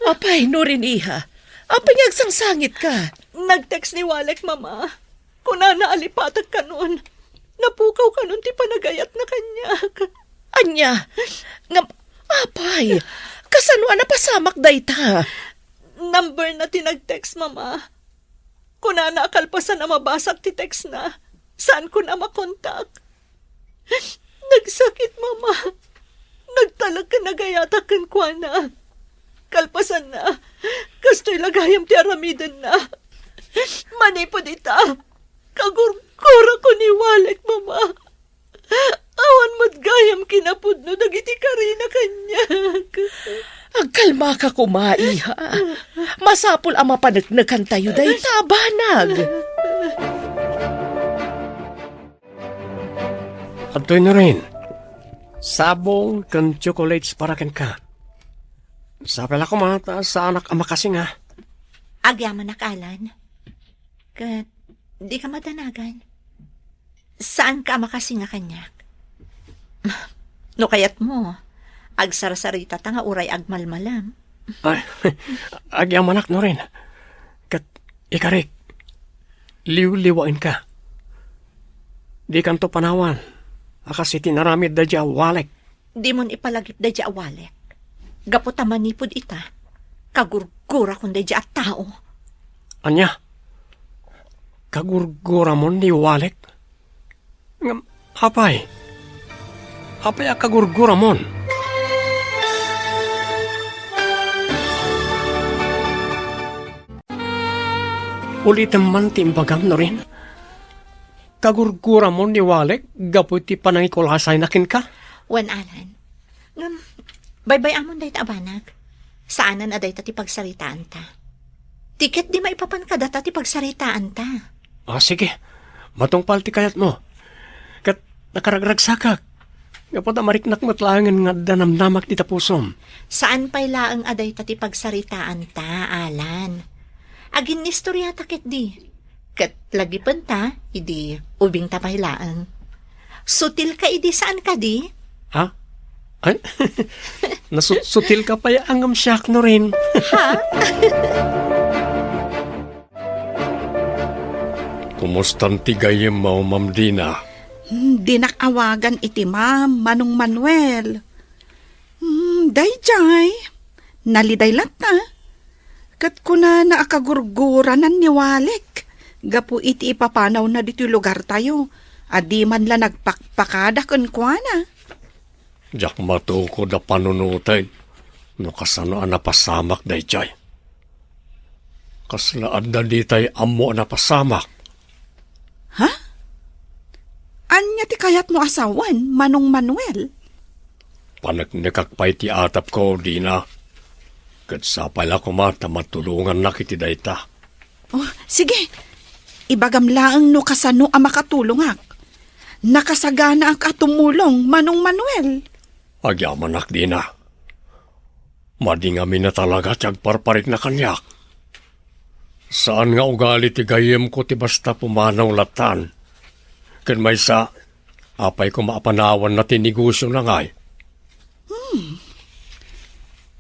Apay, Norin, iha. Apay nga agsangsangitka? Nag-text ni Walek, Mama. Kunana a lipatek kanon. Napukaw kanon ti panagayatna kaniak. Ania? Ngem, apay, kasano a napasamak dayta? Number na ti nag-text, Mama. Kunana a kalpasan a mabasak ti text na, saanko na makontak. Nagsakit, Mama. Nagtalek ken nagayatak kenkuana. Kalpasanna, kastoy la gayam ti aramidenna. Manipud ita, kagurgurako ni Walek, Mama. Awan met gayam kinapudno dagiti karina kaniak. Agkalmaka koma, iha. Masapul a mapaneknekantayo dayta a banag. Adtoy Norin, sabong ken chocolates para kenka. Sapay la koma ta saanak a makasinga. Agyamanak, Alan. Ket di ka madanagan. Saan ka a makasinga kaniak. No kayatmo, agsarsaritata nga uray agmalmalam. Ay, agyamanak, Norin. Ket ikarik, liwliwaenka. Dikanto panawan a kas iti inaramid daydi a walek. Dimon ipalagip daydi a walek. Gapu ta manipud ita, kagurgurakon daydi a tao. Ania? Kagurguramon ni walek? Ngem, apay? Apay a kagurguramon? Ulitem man ti imbagam, Norin. Kagurguramon ni walek gapu iti panangikulasayna kenka? Wen, Alan. Ngem, baybay-amon dayta a banag. Saanen a dayta ti pagsaritaanta. Ti ket di maipapan kadata ti pagsaritaanta. Ah, sige. Matungpal ti kayatmo. Ket nakaragragsakak. Gapu ta mariknak met laengen nga adda namnamak dita pusom. Saan pay laeng a dayta ti pagsaritaanta, Alan. Aginnistoriata ketdi. Ket lagipenta, idi ubingta pay laeng. Sutil ka idi saan kadi? Ha? Ay? Nasut-, sutil ka pay a ngem siak, Norin. Ha? Kumustan ti gayyemmo, Ma'am Dina? Hmm, dinak awagan iti Ma'am, Manong Manuel. Hmm, daydiay, naliday latta. Ket kunana a kagurguranan ni Walek gapu iti ipapanawna ditoy lugartayo a di man la nagpakpakada kenkuana. Diak matukod a panunoten no kasano a napasamak daydiay. Kasla adda ditay ammo a napasamak? Ha? Ania ti kayatmo a sawen, Manong Manuel? Paneknekak pay ti atapko, Dina. Ket sapay la koma ta matulongannak iti dayta. Oh, sige. Ibagam laeng no kasano a makatulongak. Nakasaganaak a tumulong, Manong Manuel. Agyamanak, Dina. Madi ngamin a talaga ti agparparikna kaniak. Saan nga ugali ti gayyemko ti basta pumanaw lattan. Ken maysa, apay koma a panawanna ti negosiona ngay? Hmm.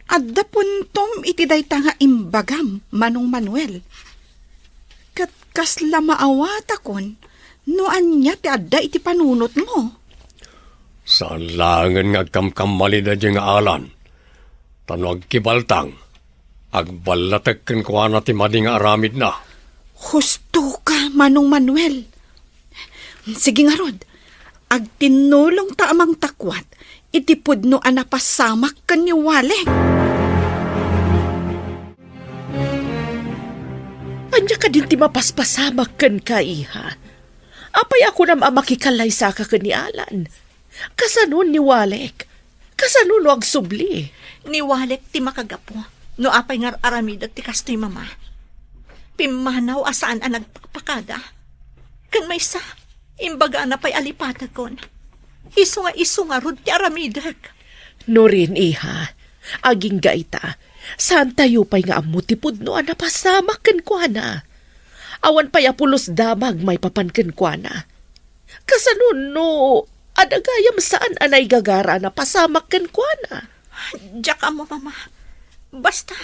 Adda puntom iti dayta nga imbagam, Manong Manuel. Ket kasla maawatakon no ania ti adda iti panunotmo. Saan laengen nga agkamkammalida diay nga Alan. Ta no agkibaltang, agballatek kenkuana ti madi nga aramidna. Husto ka, Manong Manuel. Sige ngarud, agtinnulongta a mangtakuat iti pudno a napasamak ken ni Walek. Ania kadin ti mapaspasamak kenka, iha? Apay a kunam a makikallaysaka ken ni Alan? Kasano ni Walek? Kasano no agsubli? Ni Walek ti makagapu no apay nga ar-aramidek ti kastoy, Mama. Pimmanaw a saan a nagpakpakada. Ken maysa, imbagana pay a lipatekon. Isu nga isu ngarud ti aramidek. Norin, iha, agingga ita, saantayo pay nga ammo ti pudno a napasamak kenkuana. Awan pay a pulos damag maipapan kenkuana. Kasano no adda gayam saan a naigagara a napasamak kenkuana? Diak ammo, Mama. Basta,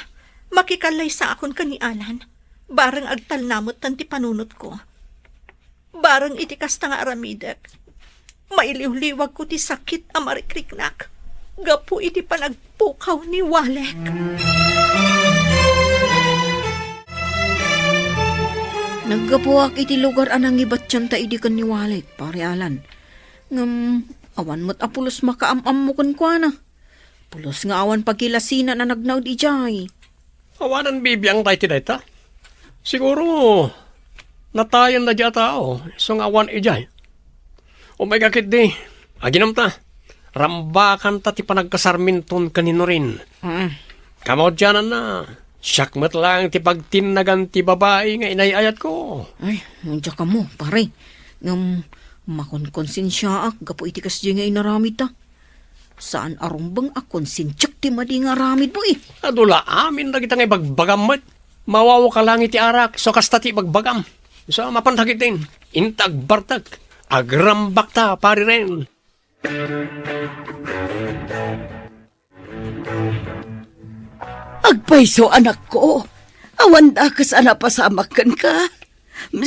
makikallaysakon ken ni Alan. Bareng agtalnametten ti panunotko. Bareng iti kasta nga aramidek, mailiwliwagko ti sakit a marikriknak gapu iti panagpukaw ni Walek. Naggapuak iti lugar a nangibatianta idi ken ni Walek, Pare Alan. Ngem awan met a pulos makaam-ammo kenkuana. Pulos nga awan pagilasinan a nagnaed idiay. Awanan bibiangta iti dayta. Siguro, natayen daydiay a tao, isu nga awan idiay. Umayka ketdi, aginumta. Rambakanta ti panagkasarminton ken ni Norin. Mm. Kamaudiananna, siak met laeng ti pagtinnagan ti babai nga inay-ayatko. Ay, diak ammo, pare. Ngem, Makonkonsensiaak gapu iti kasdiay nga inaramidta. Saan a rumbeng a konsensiak ti madi nga aramidmo, eh. Adu la amin dagita nga ibagbagam met. Mawawa ka lang iti arak, so kasta ti ibagbagam. So, mapan dagiti, inta agbartek, agrambakta, Pari Ren. Agpayso, anakko. Awan dakes a napasamak kenka.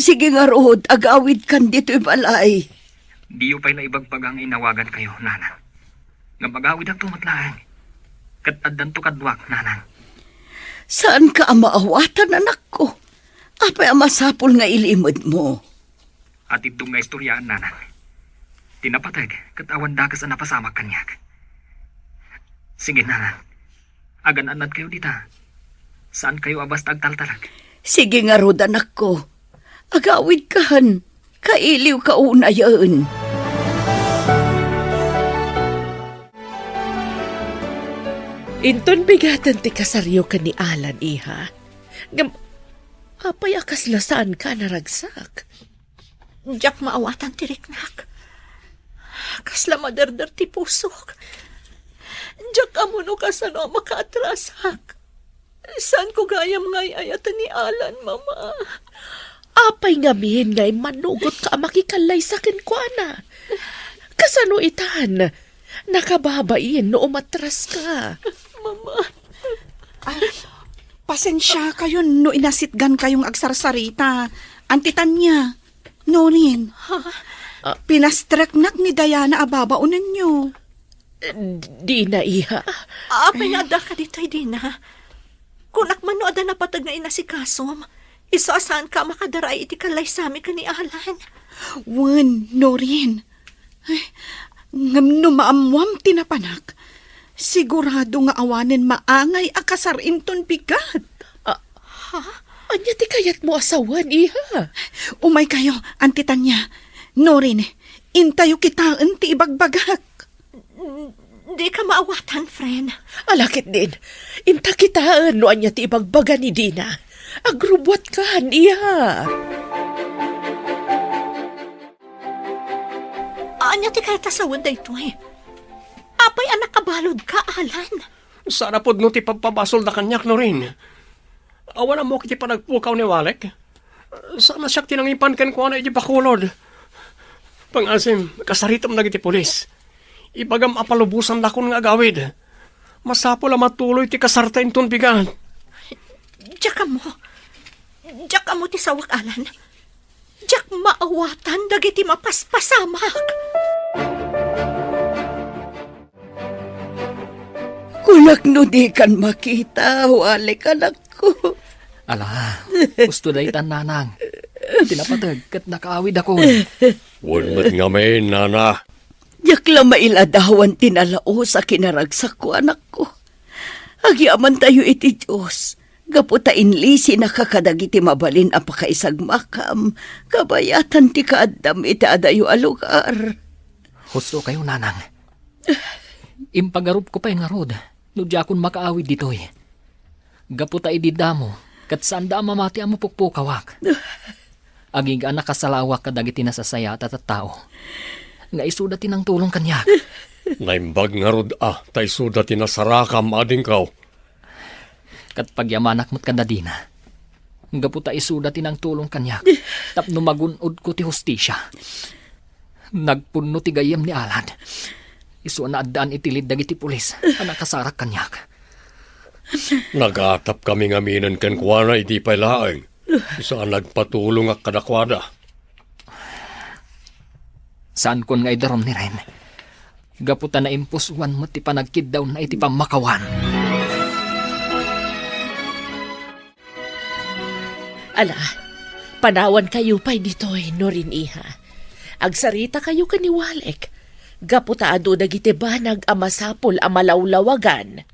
Sige ngarud, agawidkan ditoy balay. Diyo pay la ibagbaga nga inawagankayo, nanang. Ngem agawidakto met laeng. Ket addanto kaduak, nanang. Saanka a maawatan, anakko. Apay a masapul nga ilimedmo? Atiddog nga istoriaan, nanang. Ti napateg ket awan dakes a napasamak kaniak. Sige, nanang. Agan-annadkayo dita. Saankayo a basta agtaltalek. Sige ngarud, anakko. Agawidkan. Kailiwka unayen. Inton bigaten ti kasaryo ken ni Alan, iha. Ngem, apay a kasla saanka a naragsak? Diak maawatan ti riknak. Kasla maderder ti pusok. Diak ammo no kasano a makaatrasak. Saanko gayam nga ay-ayaten ni Alan, Mama. Apay ngamin nga immanugotka a makikallaysa kenkuana? Kasano itan? Nakababain no umatraska. Mama. Ay, pasensiakayon no inasitgankayo nga agsarsarita. Anti Tania, Norin, ha? Ah. Pinastreknak ni Diana a babaonenyo. Dina, iha. Apay nga addaka ditoy, Dina? Kunak man no adda napateg nga inasikasom. Isu a saanka a makadaraay iti kallaysami ken ni Alan. Wen, Norin. Ay, ngem no maammoam ti napanak, sigurado nga awanen maangay a kasar inton bigat. Ah, ha? Ania ti kayatmo a sawen, iha? Umaykayo, Anti Tania. Norin, intayo kitaen ti ibagbagak. Dika maawatan, friend. Ala ketdin, inta kitaen no ania ti ibagbaga ni Dina. Agrubbuatkan, iha. Ania ti kayat a sawen daytoy? Apay a nakabaludka, Alan? Saan a pudno ti pagpabasolda kaniak, Norin. Awan ammok iti panagpukaw ni Walek. Saan a siak ti nangipan kenkuana iti bakulod. Pangasim, kasaritam dagiti pulis. Ibagam a palubosandakon nga agawid. Masapul a matuloy ti kasarta inton bigat. Diak ammo. Diak ammo ti sawak, Alan. Diak maawatan dagiti mapaspasamak. Kunak no dikan makita, Walek, anakko. Ala, husto daytan, nanang. Ti napateg ket nakaawidakon. Wen met ngamin, nana. Diak la mailadawan ti nalaus a kinaragsakko, anakko. Agyamantayo iti Dios, gapu ta inlisinaka kadagiti mabalin a pakaisagmakam, kabayatan ti kaaddam iti adayo a lugar. Husto kayo, nanang. Impagarupko pay ngarud no diakon makaawid ditoy. Gapu ta idi damo, ket saanda a mamati a mapukpukawak. Agingga a nakasalawak kadagiti nasasayaat a tattao nga isuda ti nangtulong kaniak. Naimbag ngarud a ta isuda ti nasarakam, adingko. Ket pagyamanak met kada Dina. Gapu ta isuda ti nangtulong kaniak tapno magun-odko ti hustisia. Nagpunno ti gayyem ni Alan. Isu a naaddaan iti lead dagiti pulis a nakasarak kaniak. Nagatapkami ngaminen kenkuana idi pay laeng. Isu a nagpatulongak kadakuada. Saankon nga idarum ni Ren. Gapu ta naimpusuan met ti panagkiddawna iti pammakawan. Ala, panawankayo pay ditoy, Norin, iha. Agsaritakayo ken ni Walek, gapu ta adu dagiti banag a masapul a malawlawagan.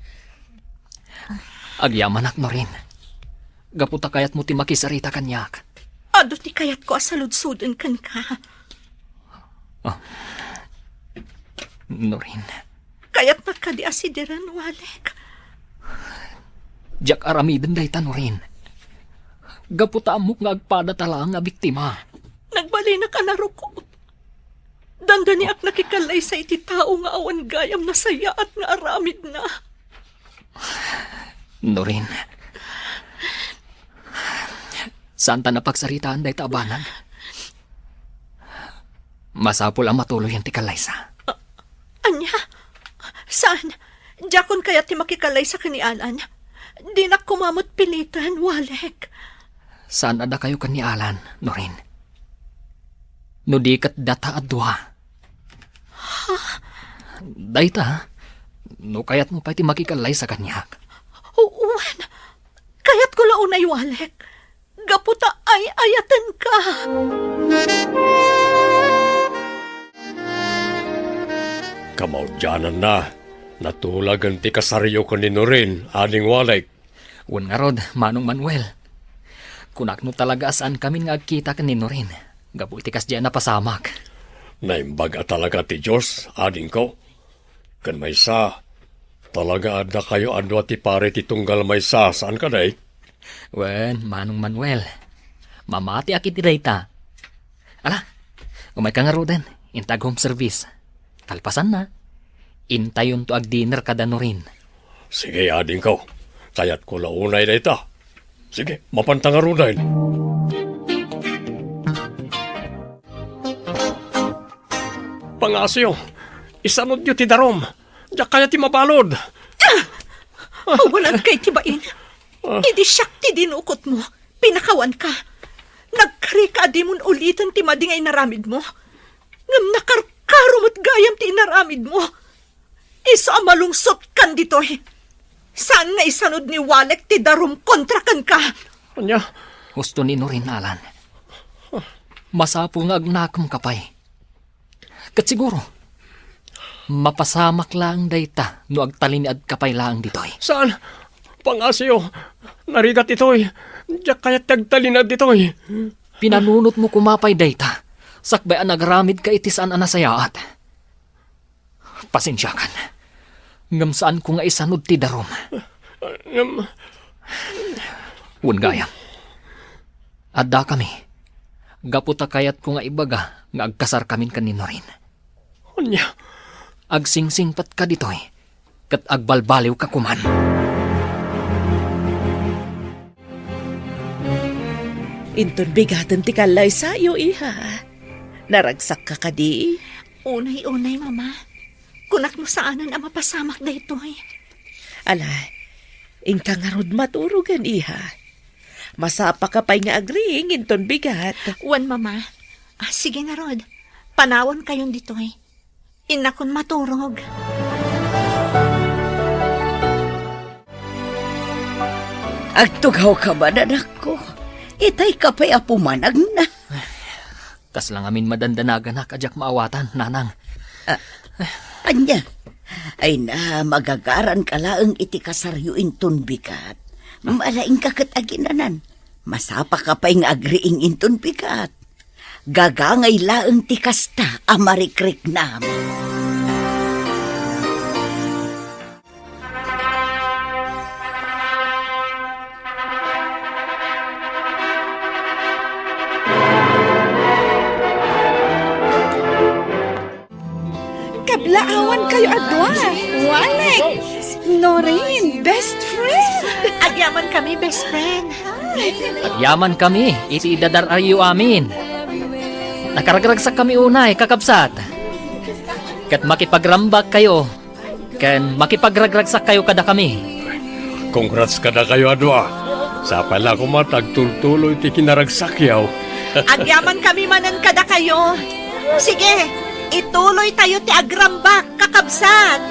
Agyamanak, Norin. Gapu ta kayatmo ti makisarita kaniak. Adu ti kayatko a saludsoden kenka. Ah. Norin. Kayatnak kadi a sidiren, Walek? Diak aramiden dayta, Norin. Gapu ta ammok nga agpadata laeng a biktima. Nagbalinak a narukop. Dandaniak nakikallaysa iti tao nga awan gayam nasayaat nga aramidna. Norin, saanta a pagsaritaan dayta a banag. Masapul a matuloyen ti kallaysa. Ania? Saan? Diakon kayat ti makikallaysa ken ni Alan. Dinak koma met piliten, Walek. Saan a dakayo ken ni Alan, Norin. No di ket data a dua. Ha? Dayta, no kayatmo pay ti makikallaysa kaniak. Wen, kayatko la unay, Walek. Gapu ta ay-ayatenka. Kamaudiananna, natulagen ti kasaryo ken ni Norin, Ading Walek. Wen ngarud, Manong Manuel. Kunak no talaga a saankamin nga agkita ken ni Norin, gapu iti kasdiay a napasamak. Naimbag a talaga ti Dios, adingko. Ken maysa, talaga a dakayo a dua ti pari ti tunggal maysa, saan kadi? Wen, Manong Manuel, mamatiak iti dayta. Ala, umayka ngaruden, inta ag-home service. Kalpasanna, intayonto agdinner kada Norin. Sige, adingko. Kayatko la unay dayta. Sige, mapanta ngaruden. Pangasyo, isanudyo ti darum. Diak kayat ti mabalud. Awan agkay ti bain. Ah. Idi siak ti dinukotmo, pinakawanka. Nagkarika a dimon uliten ti madi nga inaramidmo. Ngem nakarkaro met gayam ti inaramidmo. Isu a malungsotkan ditoy. Saan nga isanud ni Walek ti darum kontra kenka. Ania? Husto ni Norin, Alan. Masapul nga agnakemka pay. Ket siguro, mapasamak laeng dayta no agtalinaedka pay laeng ditoy. Saan? Pangasyo, narigat itoy. Diak kayat ti agtalinaed ditoy. Pinanunotmo koma pay dayta, sakbay a nagaramidka iti saan a nasayaat. Pasensiakan. Ngem saanko nga isanud ti darum. Ngem Wen gayam. Addakami. Gapu ta kayatko nga ibaga nga agkasarkamin ken ni Norin. Ania? Agsingsingpetka ditoy, ket agbalbaliwka koman. Inton bigaten ti kallaysayo, iha. Naragsakka kadi? Unay, unay, Mama. Kunak no saanen a mapasamak daytoy. Ala, inka ngarud maturogen, iha. Masapaka pay nga agriing inton bigat. Wen, Mama. Ah, sige ngarud. Panawankayon ditoy. Innakon maturog. Agtugawka man, anakko. Itayka pay a pumanagna. Kasla ngamin madandanaganak a diak maawatan, Nanang. Ah, ania? Ay na, magagaranka laeng iti kasaryo inton bigat. Malaingka ket aginanan. Masapaka pay nga agriing inton bigat. Gagangay laeng ti kasta a marikriknam. Kablaawankayo a dua, Walek, Norin, best friend. Agyamankami, best friend. Agyamankami iti idadar-ayo amin. Nakaragragsakami unay, kakabsat. Ket makipagrambakkayo ken makipagragragsakkayo kadakami. Congrats kadakayo a dua. Sapay la koma ta agtultuloy ti kinaragsakyo. Agyamankami manen kadakayo. Sige, ituloytayo ti agrambak, kakabsat.